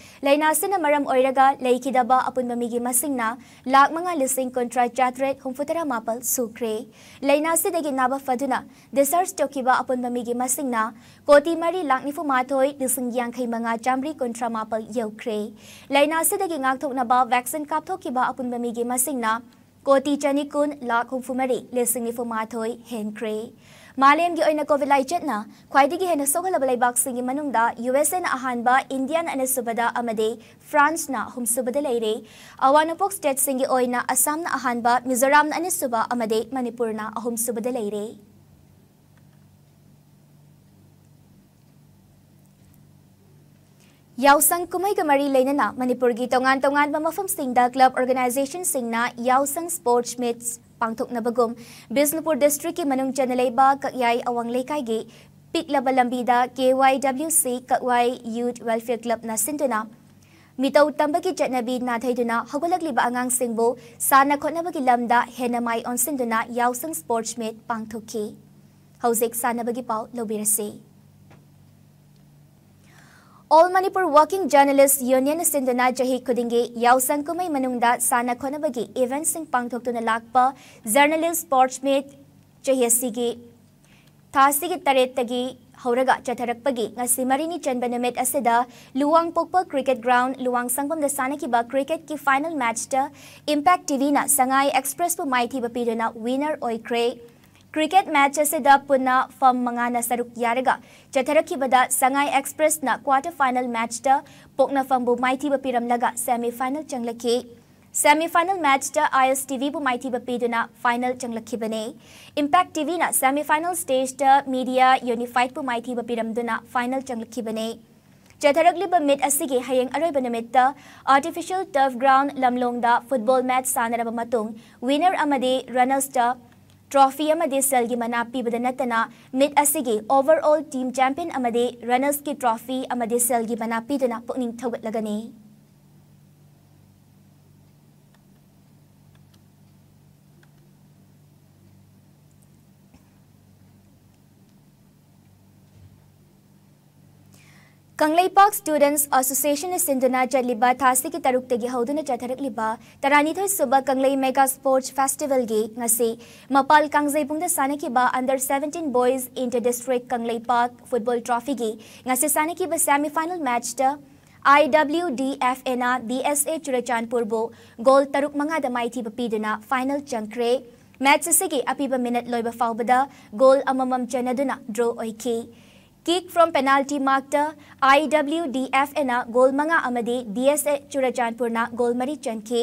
ꯂꯥꯏꯅꯥꯁꯤꯅ ꯃꯔꯝ ꯑꯣꯏꯔꯒ ꯂꯩꯈꯤꯗꯕ ꯑꯄꯨꯟꯕ ꯃꯤꯒꯤ ꯃꯁꯤꯡꯅ ꯂꯥꯈ ꯃꯉꯥ ꯂꯤꯁꯤꯡ ꯀꯨꯟꯊ꯭ꯔꯥ ꯆꯥꯇ꯭ꯔꯦꯠ ꯍꯨꯝꯐꯨ ꯇꯔꯥ ꯃꯥꯄꯜ ꯁꯨꯈ꯭ꯔꯦ꯫ ꯂꯥꯏꯅꯥꯁꯤꯗꯒꯤ ꯅꯥꯕ ꯐꯗꯨꯅ discharge ꯇꯧꯈꯤꯕ ꯑꯄꯨꯟꯕ ꯃꯤꯒꯤ ꯃꯁꯤꯡꯅ ꯀꯣꯇꯤ ꯃꯔꯤ ꯂꯥꯈ ꯅꯤꯐꯨ ꯃꯥꯊꯣꯏ ꯂꯤꯁꯤꯡ ꯌꯥꯡꯈꯩ ꯃꯉꯥ ꯆꯥꯃꯔꯤ ꯀꯨꯟꯊ꯭ꯔꯥ ꯃꯥꯄꯜ ꯌꯧꯈ꯭ꯔꯦ꯫ ꯂꯥꯏꯅꯥꯁꯤꯗꯒꯤ ꯉꯥꯛꯊꯣꯛꯅꯕ vaccine ꯀꯥꯞꯊꯣꯛꯈꯤꯕ ꯑꯄꯨꯟꯕ ꯃꯤꯒꯤ ꯃꯁꯤꯡꯅ ꯀꯣꯇꯤ ꯆꯅꯤ ꯀꯨꯟ ꯂꯥꯈ ꯍꯨꯝꯐꯨ ꯃꯔꯤ ꯂꯤꯁꯤꯡ ꯅꯤꯐꯨ ꯃꯥꯊꯣꯏ ꯍꯦꯟꯈ꯭ꯔꯦ꯫ ꯃꯥꯂꯦꯝꯒꯤ ꯑꯣꯏꯅ COVID ꯂꯥꯏꯆꯠꯅ ꯈ꯭ꯋꯥꯏꯗꯒꯤ ꯍꯦꯟꯅ ꯁꯣꯛꯍꯜꯂꯕ ꯂꯩꯕꯥꯛꯁꯤꯡꯒꯤ ꯃꯅꯨꯡꯗ U S A ꯅ ꯑꯍꯥꯟꯕ, ꯏꯟꯗꯤꯌꯥꯅ ꯑꯅꯤꯁꯨꯕꯗ ꯑꯃꯗꯤ France ꯅ ꯑꯍꯨꯝꯁꯨꯕꯗ ꯂꯩꯔꯦ꯫ ꯑꯋꯥ ꯅꯣꯡꯄꯣꯛ state ꯁꯤꯡꯒꯤ ꯑꯣꯏꯅ ꯑꯁꯥꯝꯅ ꯑꯍꯥꯟꯕ, ꯃꯤꯖꯣꯔꯥꯝꯅ ꯑꯅꯤꯁꯨꯕ ꯑꯃꯗꯤ ꯃꯅꯤꯄꯨꯔꯅ ꯑꯍꯨꯝꯁꯨꯕꯗ ꯂꯩꯔꯦ꯫ ꯌꯥꯎꯁꯪ ꯀꯨꯝꯍꯩꯒ ꯃꯔꯤ ꯂꯩꯅꯅ ꯃꯅꯤꯄꯨꯔꯒꯤ ꯇꯣꯉꯥꯟ ꯇꯣꯉꯥꯟꯕ ꯃꯐꯝꯁꯤꯡꯗ club organization ꯁꯤꯡꯅ ꯌꯥꯎꯁꯪ sports meets ꯄꯥꯡꯊꯣꯛꯅꯕꯒꯨꯝ ꯕꯤꯁꯅꯨꯄꯨꯔ ꯗꯤꯁꯇ꯭ꯔꯤꯛꯀꯤ ꯃꯅꯨꯡ ꯆꯟꯅ ꯂꯩꯕ ꯀꯛꯌꯥꯏ ꯑꯋꯥꯡ ꯂꯩꯀꯥꯏꯒꯤ ꯄꯤꯛꯂꯕ ꯂꯝꯕꯤꯗ ꯀꯦ ꯋꯥꯏ ꯗꯕ꯭ꯂꯤꯎ ꯁꯤ ꯀꯛꯋꯥꯏ ꯌꯨꯠ ꯋꯦꯜꯐꯤꯌꯔ ꯀ꯭ꯂꯕꯅ ꯁꯤꯟꯗꯨꯅ ꯃꯤꯇꯧ ꯇꯝꯕꯒꯤ ꯆꯠꯅꯕꯤ ꯅꯥꯊꯩꯗꯨꯅ ꯍꯧꯒꯠꯂꯛꯂꯤꯕ ꯑꯉꯥꯡꯁꯤꯡꯕꯨ ꯁꯥꯟꯅ ꯈꯣꯠꯅꯕꯒꯤ ꯂꯝꯗ ꯍꯦꯟꯅ ꯃꯥꯏ ꯑꯣꯟꯁꯤꯟꯗꯨꯅ ꯌꯥꯎꯁꯪ ꯁ꯭ꯄꯣꯔꯠꯁ ꯃꯤꯠ ꯄꯥꯡꯊꯣꯛꯈꯤ꯫ ꯍꯧꯖꯤꯛ ꯁꯥꯟꯅꯕꯒꯤ ꯄꯥꯎ ꯂꯧꯕꯤꯔꯁꯤ꯫ All Manipur Working Journalist Union ꯁꯤꯟꯗꯨꯅ ꯆꯍꯤ ꯈꯨꯗꯤꯡꯒꯤ ꯌꯥꯎꯁꯪ ꯀꯨꯝꯍꯩ ꯃꯅꯨꯡꯗ ꯁꯥꯟꯅ ꯈꯣꯠꯅꯕꯒꯤ ꯏꯚꯦꯟꯠꯁꯤꯡ ꯄꯥꯡꯊꯣꯛꯇꯨꯅ ꯂꯥꯛꯄ ꯖꯔꯅꯦꯂꯤꯁ ꯁ꯭ꯄꯣꯔꯠꯁ ꯃꯤꯠ ꯆꯍꯤ ꯑꯁꯤꯒꯤ ꯊꯥ ꯑꯁꯤꯒꯤ ꯇꯔꯦꯠꯇꯒꯤ ꯍꯧꯔꯒ ꯆꯠꯊꯔꯛꯄꯒꯤ ꯉꯁꯤ ꯃꯔꯤꯅꯤ ꯆꯟꯕ ꯅꯨꯃꯤꯠ ꯑꯁꯤꯗ ꯂꯨꯋꯥꯡꯄꯣꯛꯄ ꯀ꯭ꯔꯤꯀꯦꯠ ꯒ꯭ꯔꯥꯎꯟꯗ ꯂꯨꯋꯥꯡ ꯁꯪꯐꯝꯗ ꯁꯥꯟꯅꯈꯤꯕ ꯀ꯭ꯔꯤꯀꯦꯠꯀꯤ ꯐꯥꯏꯅꯦꯜ ꯃꯦꯠꯆꯇ ꯏꯝꯄꯦꯛ ꯇꯤꯚꯤꯅ ꯁꯉꯥꯏ ꯑꯦꯛꯁꯄ꯭ꯔꯦꯁꯄꯨ ꯃꯥꯏꯊꯤꯕ ꯄꯤꯗꯨꯅ ꯋꯤꯅꯔ ꯑꯣꯏꯈ꯭ꯔꯦ꯫ ꯀ꯭ꯔꯤꯀꯦꯠ ꯃꯦꯠꯆ ꯑꯁꯤꯗ ꯄꯨꯟꯅ ꯐꯝ ꯃꯉꯥꯅ ꯁꯔꯨꯛ ꯌꯥꯔꯒ ꯆꯠꯊꯔꯛꯈꯤꯕꯗ ꯁꯉꯥꯏ ꯑꯦꯛꯁꯄ꯭ꯔꯦꯁꯅ ꯀ꯭ꯋꯥꯔꯇꯔ ꯐꯥꯏꯅꯦꯜ ꯃꯦꯠꯆꯇ ꯄꯣꯛꯅꯐꯝꯕꯨ ꯃꯥꯏꯊꯤꯕ ꯄꯤꯔꯝꯂꯒ ꯁꯦꯃꯤ ꯐꯥꯏꯅꯦꯜ ꯆꯪꯂꯛꯈꯤ꯫ ꯁꯦꯃꯤ ꯐꯥꯏꯅꯦꯜ ꯃꯦꯠꯆꯇ ꯑꯥꯏ ꯑꯦꯁ ꯇꯤꯚꯤꯕꯨ ꯃꯥꯏꯊꯤꯕ ꯄꯤꯗꯨꯅ ꯐꯥꯏꯅꯦꯜ ꯆꯪꯂꯛꯈꯤꯕꯅꯤ꯫ ꯏꯝꯄꯦꯛ ꯇꯤꯚꯤꯅ ꯁꯦꯃꯤ ꯐꯥꯏꯅꯦꯜ ꯁ꯭ꯇꯦꯖꯇ ꯃꯤꯗꯤꯌꯥ ꯌꯨꯅꯤꯐꯥꯏꯗꯄꯨ ꯃꯥꯏꯊꯤꯕ ꯄꯤꯔꯝꯗꯨꯅ ꯐꯥꯏꯅꯦꯜ ꯆꯪꯂꯛꯈꯤꯕꯅꯤ꯫ ꯆꯠꯊꯔꯛꯂꯤꯕ ꯃꯤꯠ ꯑꯁꯤꯒꯤ ꯍꯌꯦꯡ ꯑꯔꯣꯏꯕ ꯅꯨꯃꯤꯠꯇ ꯑꯥꯔꯇꯤꯐꯤꯁꯤꯌꯦꯜ ꯇꯔꯐ ꯒ꯭ꯔꯥꯎꯟꯗ ꯂꯝꯂꯣꯡꯗ ꯐꯨꯠꯕꯣꯜ ꯃꯦꯠꯆ ꯁꯥꯟꯅꯔꯕ ꯃꯇꯨꯡ ꯋꯤꯅꯔ ꯑꯃꯗꯤ ꯔꯅꯔꯁꯇ ꯇ꯭ꯔꯣꯐꯤ ꯑꯃꯗꯤ ꯁꯦꯜꯒꯤ ꯃꯅꯥ ꯄꯤꯕꯗ ꯅꯠꯇꯅ ꯃꯤꯠ ꯑꯁꯤꯒꯤ ꯑꯣꯚꯔꯑꯣꯜ ꯇꯤꯝ ꯆꯦꯝꯄꯤꯌꯟ ꯑꯃꯗꯤ ꯔꯅꯔꯁꯀꯤ ꯇ꯭ꯔꯣꯐꯤ ꯑꯃꯗꯤ ꯁꯦꯜꯒꯤ ꯃꯅꯥ ꯄꯤꯗꯨꯅ ꯄꯨꯛꯅꯤꯡ ꯊꯧꯒꯠꯂꯒꯅꯤ꯫ ꯀꯪꯂꯩꯄꯥꯛ ꯁ꯭ꯇꯨꯗꯦꯟꯠꯁ ꯑꯦꯁꯣꯁꯤꯌꯦꯁꯟꯅ ꯁꯤꯟꯗꯨꯅ ꯆꯠꯂꯤꯕ ꯊꯥ ꯑꯁꯤꯒꯤ ꯇꯔꯨꯛꯇꯒꯤ ꯍꯧꯗꯨꯅ ꯆꯠꯊꯔꯛꯂꯤꯕ ꯇꯔꯥꯅꯤꯊꯣꯏ ꯁꯨꯕ ꯀꯪꯂꯩ ꯃꯦꯒꯥ ꯁ꯭ꯄꯣꯔꯠꯁ ꯐꯦꯁꯇꯤꯚꯦꯜꯒꯤ ꯉꯁꯤ ꯃꯄꯥꯜ ꯀꯥꯡꯖꯩꯕꯨꯡꯗ ꯁꯥꯟꯅꯈꯤꯕ under seventeen boys inter district Kangleipak football ꯇ꯭ꯔꯣꯐꯤꯒꯤ ꯉꯁꯤ ꯁꯥꯟꯅꯈꯤꯕ ꯁꯦꯃꯤ ꯐꯥꯏꯅꯦꯜ ꯃꯦꯠꯆꯇ ꯑꯥꯏ ꯗꯕ꯭ꯂꯤꯎ ꯗꯤ ꯑꯦꯐ ꯑꯦꯅ ꯗꯤ ꯑꯦꯁ ꯑꯦ ꯆꯨꯔꯆꯥꯟꯄꯨꯔꯕꯨ ꯒꯣꯜ ꯇꯔꯨꯛ ꯃꯉꯥꯗ ꯃꯥꯏꯊꯤꯕ ꯄꯤꯗꯨꯅ ꯐꯥꯏꯅꯦꯜ ꯆꯪꯈ꯭ꯔꯦ꯫ ꯃꯦꯠꯆ ꯑꯁꯤꯒꯤ ꯑꯄꯤꯕ ꯃꯤꯅꯠ ꯂꯣꯏꯕ ꯐꯥꯎꯕꯗ ꯒꯣꯜ ꯑꯃꯃꯝ ꯆꯟꯅꯗꯨꯅ ꯗ꯭ꯔꯣ ꯑꯣꯏꯈꯤ꯫ Kick from penalty markꯇ ꯑꯥꯏ ꯗꯕ꯭ꯂꯤꯎ ꯗꯤ ꯑꯦꯐ ꯑꯦꯅ ꯒꯣꯜ ꯃꯉꯥ ꯑꯃꯗꯤ ꯗꯤ ꯑꯦꯁ ꯑꯦ ꯆꯨꯔꯆꯥꯟꯄꯨꯔꯅ ꯒꯣꯜ ꯃꯔꯤ ꯆꯟꯈꯤ꯫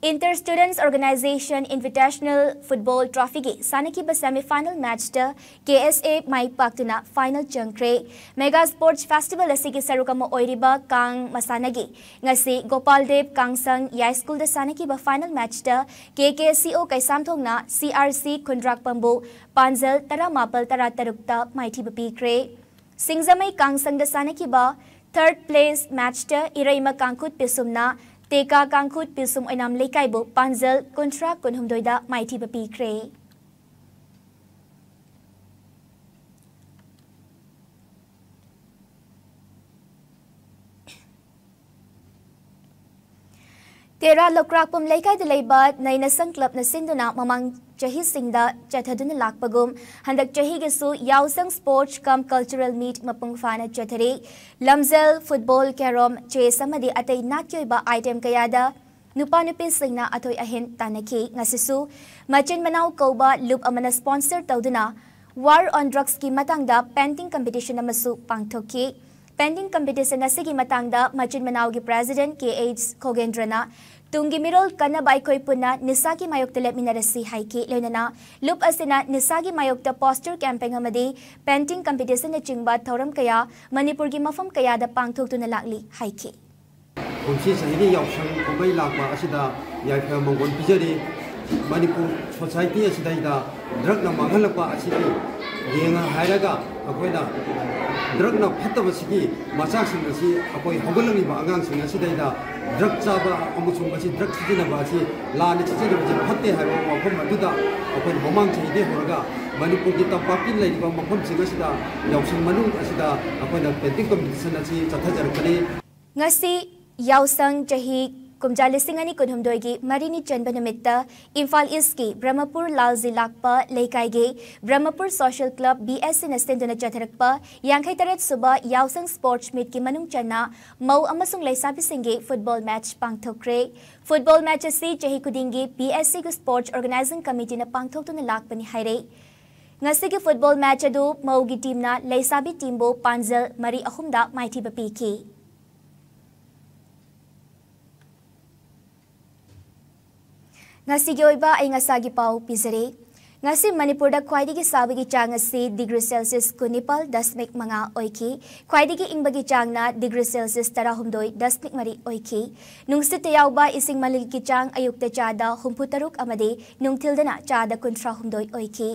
Inter Students Organization Invitational Football Trophy ꯒꯤ ꯁꯥꯟꯅꯈꯤꯕ semi final match ꯇ K S A my ꯄꯥꯛꯇꯨꯅ final ꯆꯪꯈ꯭ꯔꯦ꯫ Mega Sports Festival ꯑꯁꯤꯒꯤ ꯁꯔꯨꯛ ꯑꯃ ꯑꯣꯏꯔꯤꯕ ꯀꯥꯡ ꯃꯁꯥꯟꯅꯒꯤ ꯉꯁꯤ ꯒꯣꯄꯥꯜ ꯗꯦꯕ ꯀꯥꯡꯁꯪ ꯌꯥꯏꯁ꯭ꯀꯨꯜꯗ ꯁꯥꯟꯅꯈꯤꯕ final match ꯇ K K C O ꯀꯩꯁꯥꯝꯊꯣꯡꯅ C R C ꯈꯨꯟꯗ꯭ꯔꯥꯛꯄꯝꯕꯨ ꯄꯥꯟꯖꯜ ꯇꯔꯥꯃꯥꯄꯜ ꯇꯔꯥꯇꯔꯨꯛꯇ ꯃꯥꯏꯊꯤꯕ ꯄꯤꯈ꯭ꯔꯦ꯫ ꯁꯤꯡꯖꯃꯩ ꯀꯥꯡꯁꯪꯗ ꯁꯥꯟꯅꯈꯤꯕ third place match ꯇ ꯏꯔꯩꯃ ꯀꯥꯡꯈꯨꯠ ꯄꯤꯁꯨꯝꯅ ꯇꯦꯀꯥ ꯀꯥꯡꯈꯨꯠ ꯄꯤꯁꯨꯝ ꯑꯣꯏꯅꯥꯝ ꯂꯩꯀꯥꯏꯕꯨ ꯄꯥꯟꯖꯜ ꯀꯨꯟꯊ꯭ꯔꯥ ꯀꯨꯟꯍꯨꯝꯗꯣꯏꯗ ꯃꯥꯏꯊꯤꯕ ꯄꯤꯈ꯭ꯔꯦ꯫ ꯇꯦꯔꯥ ꯂꯧꯀ꯭ꯔꯥꯛꯄꯝ ꯂꯩꯀꯥꯏꯗ ꯂꯩꯕ ꯅꯩꯅꯁꯪ club ꯅ ꯁꯤꯟꯗꯨꯅ ꯃꯃꯥꯡ ꯆꯍꯤꯁꯤꯡꯗ ꯆꯠꯊꯗꯨꯅ ꯂꯥꯛꯄꯒꯨꯝ ꯍꯟꯗꯛ ꯆꯍꯤꯒꯤꯁꯨ ꯌꯥꯎꯁꯪ sports cum cultural meet ꯃꯄꯨꯡ ꯐꯥꯅ ꯆꯠꯊꯔꯤ꯫ ꯂꯝꯖꯦꯜ, football, carom, chess ꯑꯃꯗꯤ ꯑꯇꯩ ꯅꯥꯠꯀꯤ ꯑꯣꯏꯕ item ꯀꯌꯥꯗ ꯅꯨꯄꯥ ꯅꯨꯄꯤꯁꯤꯡꯅ ꯑꯊꯣꯏ ꯑꯍꯦꯟ ꯇꯥꯟꯅꯈꯤ꯫ ꯉꯁꯤꯁꯨ ꯃꯆꯤꯟ ꯃꯅꯥꯎ ꯀꯧꯕ ꯂꯨꯞ ꯑꯃꯅ sponsor ꯇꯧꯗꯨꯅ War on Drugs ꯀꯤ ꯃꯇꯥꯡꯗ painting competition ꯑꯃꯁꯨ ꯄꯥꯡꯊꯣꯛꯈꯤ꯫ Painting competition ꯑꯁꯤꯒꯤ ꯃꯇꯥꯡꯗ ꯃꯆꯤꯟ ꯃꯅꯥꯎꯒꯤ president K H ꯈꯣꯒꯦꯟꯗ꯭ꯔꯅ ꯇꯨꯡꯒꯤ ꯃꯤꯔꯣꯜ ꯀꯟꯅꯕ ꯑꯩꯈꯣꯏ ꯄꯨꯟꯅ ꯅꯤꯁꯥꯒꯤ ꯃꯥꯌꯣꯛꯇ ꯂꯦꯞꯃꯤꯟꯅꯔꯁꯤ ꯍꯥꯏꯈꯤ꯫ ꯂꯣꯏꯅꯅ ꯂꯨꯞ ꯑꯁꯤꯅ ꯅꯤꯁꯥꯒꯤ ꯃꯥꯌꯣꯛꯇ poster campaign ꯑꯃꯗꯤ painting competition ꯅꯆꯤꯡꯕ ꯊꯧꯔꯝ ꯀꯌꯥ ꯃꯅꯤꯄꯨꯔꯒꯤ ꯃꯐꯝ ꯀꯌꯥꯗ ꯄꯥꯡꯊꯣꯛꯇꯨꯅ ꯂꯥꯛꯂꯤ ꯍꯥꯏꯈꯤ꯫ ꯀꯨꯝꯁꯤ ꯆꯍꯤꯒꯤ ꯌꯥꯎꯁꯪ ꯀꯨꯝꯍꯩ ꯂꯥꯛꯄ ꯑꯁꯤꯗ ꯌꯥꯏꯐ ꯃꯪꯒꯣꯜ ꯄꯤꯖꯔꯤ꯫ ꯃꯅꯤꯄꯨꯔ society ꯑꯁꯤꯗꯩꯗ drug ꯅ ꯃꯥꯡꯍꯜꯂꯛꯄ ꯑꯁꯤꯒꯤ ꯌꯦꯡꯉ ꯍꯥꯏꯔꯒ ꯑꯩꯈꯣꯏꯅ drug ꯅ ꯐꯠꯇꯕꯁꯤꯒꯤ ꯃꯆꯥꯛꯁꯤꯡ ꯑꯁꯤ ꯑꯩꯈꯣꯏ ꯍꯧꯒꯠꯂꯛꯂꯤꯕ ꯑꯉꯥꯡꯁꯤꯡ ꯑꯁꯤꯗꯩꯗ drug ꯆꯥꯕ ꯑꯃꯁꯨꯡ ꯃꯁꯤ drug ꯁꯤꯖꯤꯟꯅꯕ ꯑꯁꯤ ꯂꯥꯟꯅ ꯁꯤꯖꯤꯟꯅꯕꯁꯤ ꯐꯠꯇꯦ ꯍꯥꯏꯕ ꯋꯥꯐꯝ ꯑꯗꯨꯗ ꯑꯩꯈꯣꯏꯅ ꯃꯃꯥꯡ ꯆꯍꯤꯗꯒꯤ ꯍꯧꯔꯒ ꯃꯅꯤꯄꯨꯔꯒꯤ ꯇꯝꯄꯥꯛꯀꯤ ꯂꯩꯔꯤꯕ ꯃꯐꯝꯁꯤꯡ ꯑꯁꯤꯗ ꯌꯥꯎꯁꯪ ꯃꯅꯨꯡ ꯑꯁꯤꯗ ꯑꯩꯈꯣꯏꯅ painting competition ꯑꯁꯤ ꯆꯠꯊꯖꯔꯛꯄꯅꯤ꯫ ꯉꯁꯤ ꯌꯥꯎꯁꯪ ꯆꯍꯤ ꯀꯨꯝꯖꯥ ꯂꯤꯁꯤꯡ ꯑꯅꯤ ꯀꯨꯟꯍꯨꯝꯗꯣꯏꯒꯤ ꯃꯔꯤꯅꯤ ꯆꯟꯕ ꯅꯨꯃꯤꯠꯇ ꯏꯝꯐꯥꯜ ꯏꯁ꯭ꯠꯀꯤ ꯕ꯭ꯔꯍꯃꯄꯨꯔ ꯂꯥꯜꯖꯤ ꯂꯥꯛꯄ ꯂꯩꯀꯥꯏꯒꯤ Brahmapur social club B S C ꯅ ꯁꯤꯟꯗꯨꯅ ꯆꯠꯊꯔꯛꯄ ꯌꯥꯡꯈꯩ ꯇꯔꯦꯠ ꯁꯨꯕ ꯌꯥꯎꯁꯪ sports meet ꯀꯤ ꯃꯅꯨꯡ ꯆꯟꯅ ꯃꯧ ꯑꯃꯁꯨꯡ ꯂꯩꯁꯥꯕꯤꯁꯤꯡꯒꯤ football match ꯄꯥꯡꯊꯣꯛꯈ꯭ꯔꯦ꯫ Football match ꯑꯁꯤ ꯆꯍꯤ ꯈꯨꯗꯤꯡꯒꯤ B S C ꯒꯤ sports organizing committee ꯅ ꯄꯥꯡꯊꯣꯛꯇꯨꯅ ꯂꯥꯛꯄꯅꯤ ꯍꯥꯏꯔꯦ꯫ ꯉꯁꯤꯒꯤ football match ꯑꯗꯨ ꯃꯧꯒꯤ team ꯅ ꯂꯩꯁꯥꯕꯤ team ꯕꯨ ꯄꯥꯟꯖꯜ ꯃꯔꯤ ꯑꯍꯨꯝꯗ ꯃꯥꯏꯊꯤꯕ ꯄꯤꯈꯤ꯫ ꯉꯁꯤꯒꯤ ꯑꯣꯏꯕ ꯑꯏꯪ ꯑꯁꯥꯒꯤ ꯄꯥꯎ ꯄꯤꯖꯔꯤ꯫ ꯉꯁꯤ ꯃꯅꯤꯄꯨꯔꯗ ꯈ꯭ꯋꯥꯏꯗꯒꯤ ꯁꯥꯕꯒꯤ ꯆꯥꯡ ꯑꯁꯤ degree Celsius ꯀꯨꯟꯅꯤꯄꯥꯜ ꯗꯁꯃꯤꯛ ꯃꯉꯥ ꯑꯣꯏꯈꯤ꯫ ꯈ꯭ꯋꯥꯏꯗꯒꯤ ꯏꯪꯕꯒꯤ ꯆꯥꯡꯅ degree Celsius ꯇꯔꯥꯍꯨꯝꯗꯣꯏ ꯗꯁꯃꯤꯛ ꯃꯔꯤ ꯑꯣꯏꯈꯤ꯫ ꯅꯨꯡꯁꯤꯠꯇ ꯌꯥꯎꯕ ꯏꯁꯤꯡ ꯃꯅꯤꯜꯒꯤ ꯆꯥꯡ ꯑꯌꯨꯛꯇ ꯆꯥꯗ ꯍꯨꯝꯐꯨ ꯇꯔꯨꯛ ꯑꯃꯗꯤ ꯅꯨꯡꯊꯤꯜꯗꯅ ꯆꯥꯗ ꯀꯨꯟꯊ꯭ꯔꯥ ꯍꯨꯝꯗꯣꯏ ꯑꯣꯏꯈꯤ꯫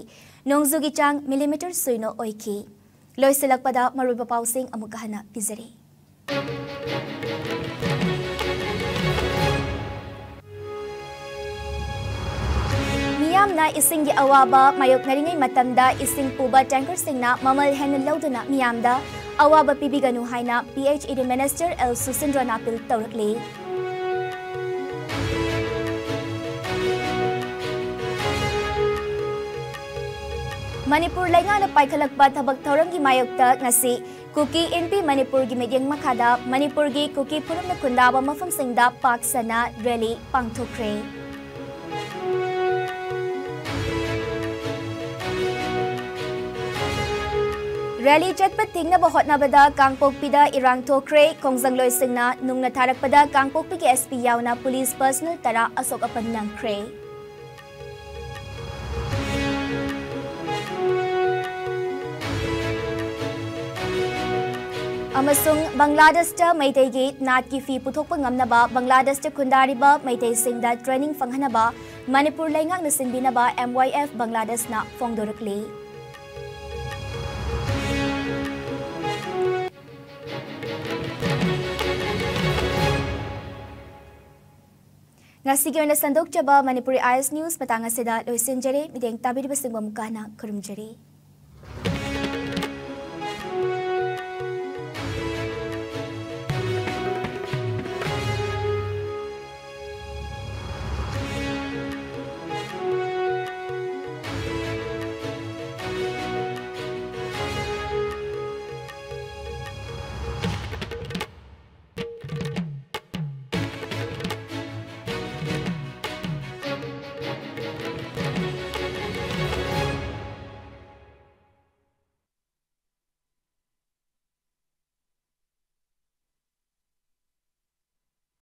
ꯅꯣꯡꯖꯨꯒꯤ ꯆꯥꯡ millimeter ꯁꯨꯏꯅꯣ ꯑꯣꯏꯈꯤ꯫ ꯂꯣꯏꯁꯤꯜꯂꯛꯄꯗ ꯃꯔꯨꯑꯣꯏꯕ ꯄꯥꯎꯁꯤꯡ ꯑꯃꯨꯛꯀ ꯍꯟꯅ ꯄꯤꯖꯔꯤ꯫ ꯃꯤꯌꯥꯝꯅ ꯏꯁꯤꯡꯒꯤ ꯑꯋꯥꯕ ꯃꯥꯌꯣꯛꯅꯔꯤꯉꯩ ꯃꯇꯝꯗ ꯏꯁꯤꯡ ꯄꯨꯕ tankerꯁꯤꯡꯅ ꯃꯃꯜ ꯍꯦꯟꯅ ꯂꯧꯗꯨꯅ ꯃꯤꯌꯥꯝꯗ ꯑꯋꯥꯕ ꯄꯤꯕꯤꯒꯅꯨ ꯍꯥꯏꯅ P H E D minister L ꯁꯨꯁꯤꯟꯗ꯭ꯔꯣꯅ appeal ꯇꯧꯔꯛꯂꯤ꯫ Manipur ꯂꯩꯉꯥꯛꯅ ꯄꯥꯏꯈꯠꯂꯛꯄ ꯊꯕꯛ ꯊꯧꯔꯝꯒꯤ ꯃꯥꯌꯣꯛꯇ ꯉꯁꯤ ꯀꯨꯀꯤ ꯏꯟꯄꯤ ꯃꯅꯤꯄꯨꯔꯒꯤ ꯃꯤꯠꯌꯦꯡ ꯃꯈꯥꯗ ꯃꯅꯤꯄꯨꯔꯒꯤ ꯀꯨꯀꯤ ꯐꯨꯔꯨꯞꯅ ꯈꯨꯟꯗꯥꯕ ꯃꯐꯝꯁꯤꯡꯗ ꯄꯥꯛ ꯁꯟꯅ rally ꯄꯥꯡꯊꯣꯛꯈ꯭ꯔꯦ꯫ Rally ꯆꯠꯄ ꯊꯤꯡꯅꯕ ꯍꯣꯠꯅꯕꯗ ꯀꯥꯡꯄꯣꯛꯄꯤꯗ ꯏꯔꯥꯡ ꯊꯣꯛꯈ꯭ꯔꯦ꯫ ꯈꯣꯡꯖꯪꯂꯣꯏꯁꯤꯡꯅ ꯅꯨꯡꯅ ꯊꯥꯔꯛꯄꯗ ꯀꯥꯡꯄꯣꯛꯄꯤꯒꯤ S P ꯌꯥꯎꯅ police personnel ꯇꯔꯥ ꯑꯁꯣꯛ ꯑꯄꯟ ꯅꯪꯈ꯭ꯔꯦ꯫ ꯑꯃꯁꯨꯡ ꯕꯪꯒ꯭ꯂꯥꯗꯦꯁꯇ ꯃꯩꯇꯩꯒꯤ ꯅꯥꯠꯀꯤ ꯐꯤ ꯄꯨꯊꯣꯛꯄ ꯉꯝꯅꯕ ꯕꯪꯒ꯭ꯂꯥꯗꯦꯁꯇ ꯈꯨꯟꯗꯥꯔꯤꯕ ꯃꯩꯇꯩꯁꯤꯡꯗ training ꯐꯪꯍꯟꯅꯕ ꯃꯅꯤꯄꯨꯔ ꯂꯩꯉꯥꯛꯅ ꯁꯤꯟꯕꯤꯅꯕ M Y F ꯕꯪꯒ꯭ꯂꯥꯗꯦꯁꯅ ꯐꯣꯡꯗꯣꯔꯛꯂꯤ꯫ ꯉꯁꯤꯒꯤ ꯑꯣꯏꯅ ꯁꯟꯗꯣꯛꯆꯕ ꯃꯅꯤꯄꯨꯔꯤ I S news ꯃꯇꯥꯡ ꯑꯁꯤꯗ ꯂꯣꯏꯁꯤꯟꯖꯔꯦ꯫ ꯃꯤꯠꯌꯦꯡ ꯇꯥꯕꯤꯔꯤꯕꯁꯤꯡꯕꯨ ꯑꯃꯨꯛꯀ ꯍꯟꯅ ꯈꯨꯔꯨꯝꯖꯔꯤ꯫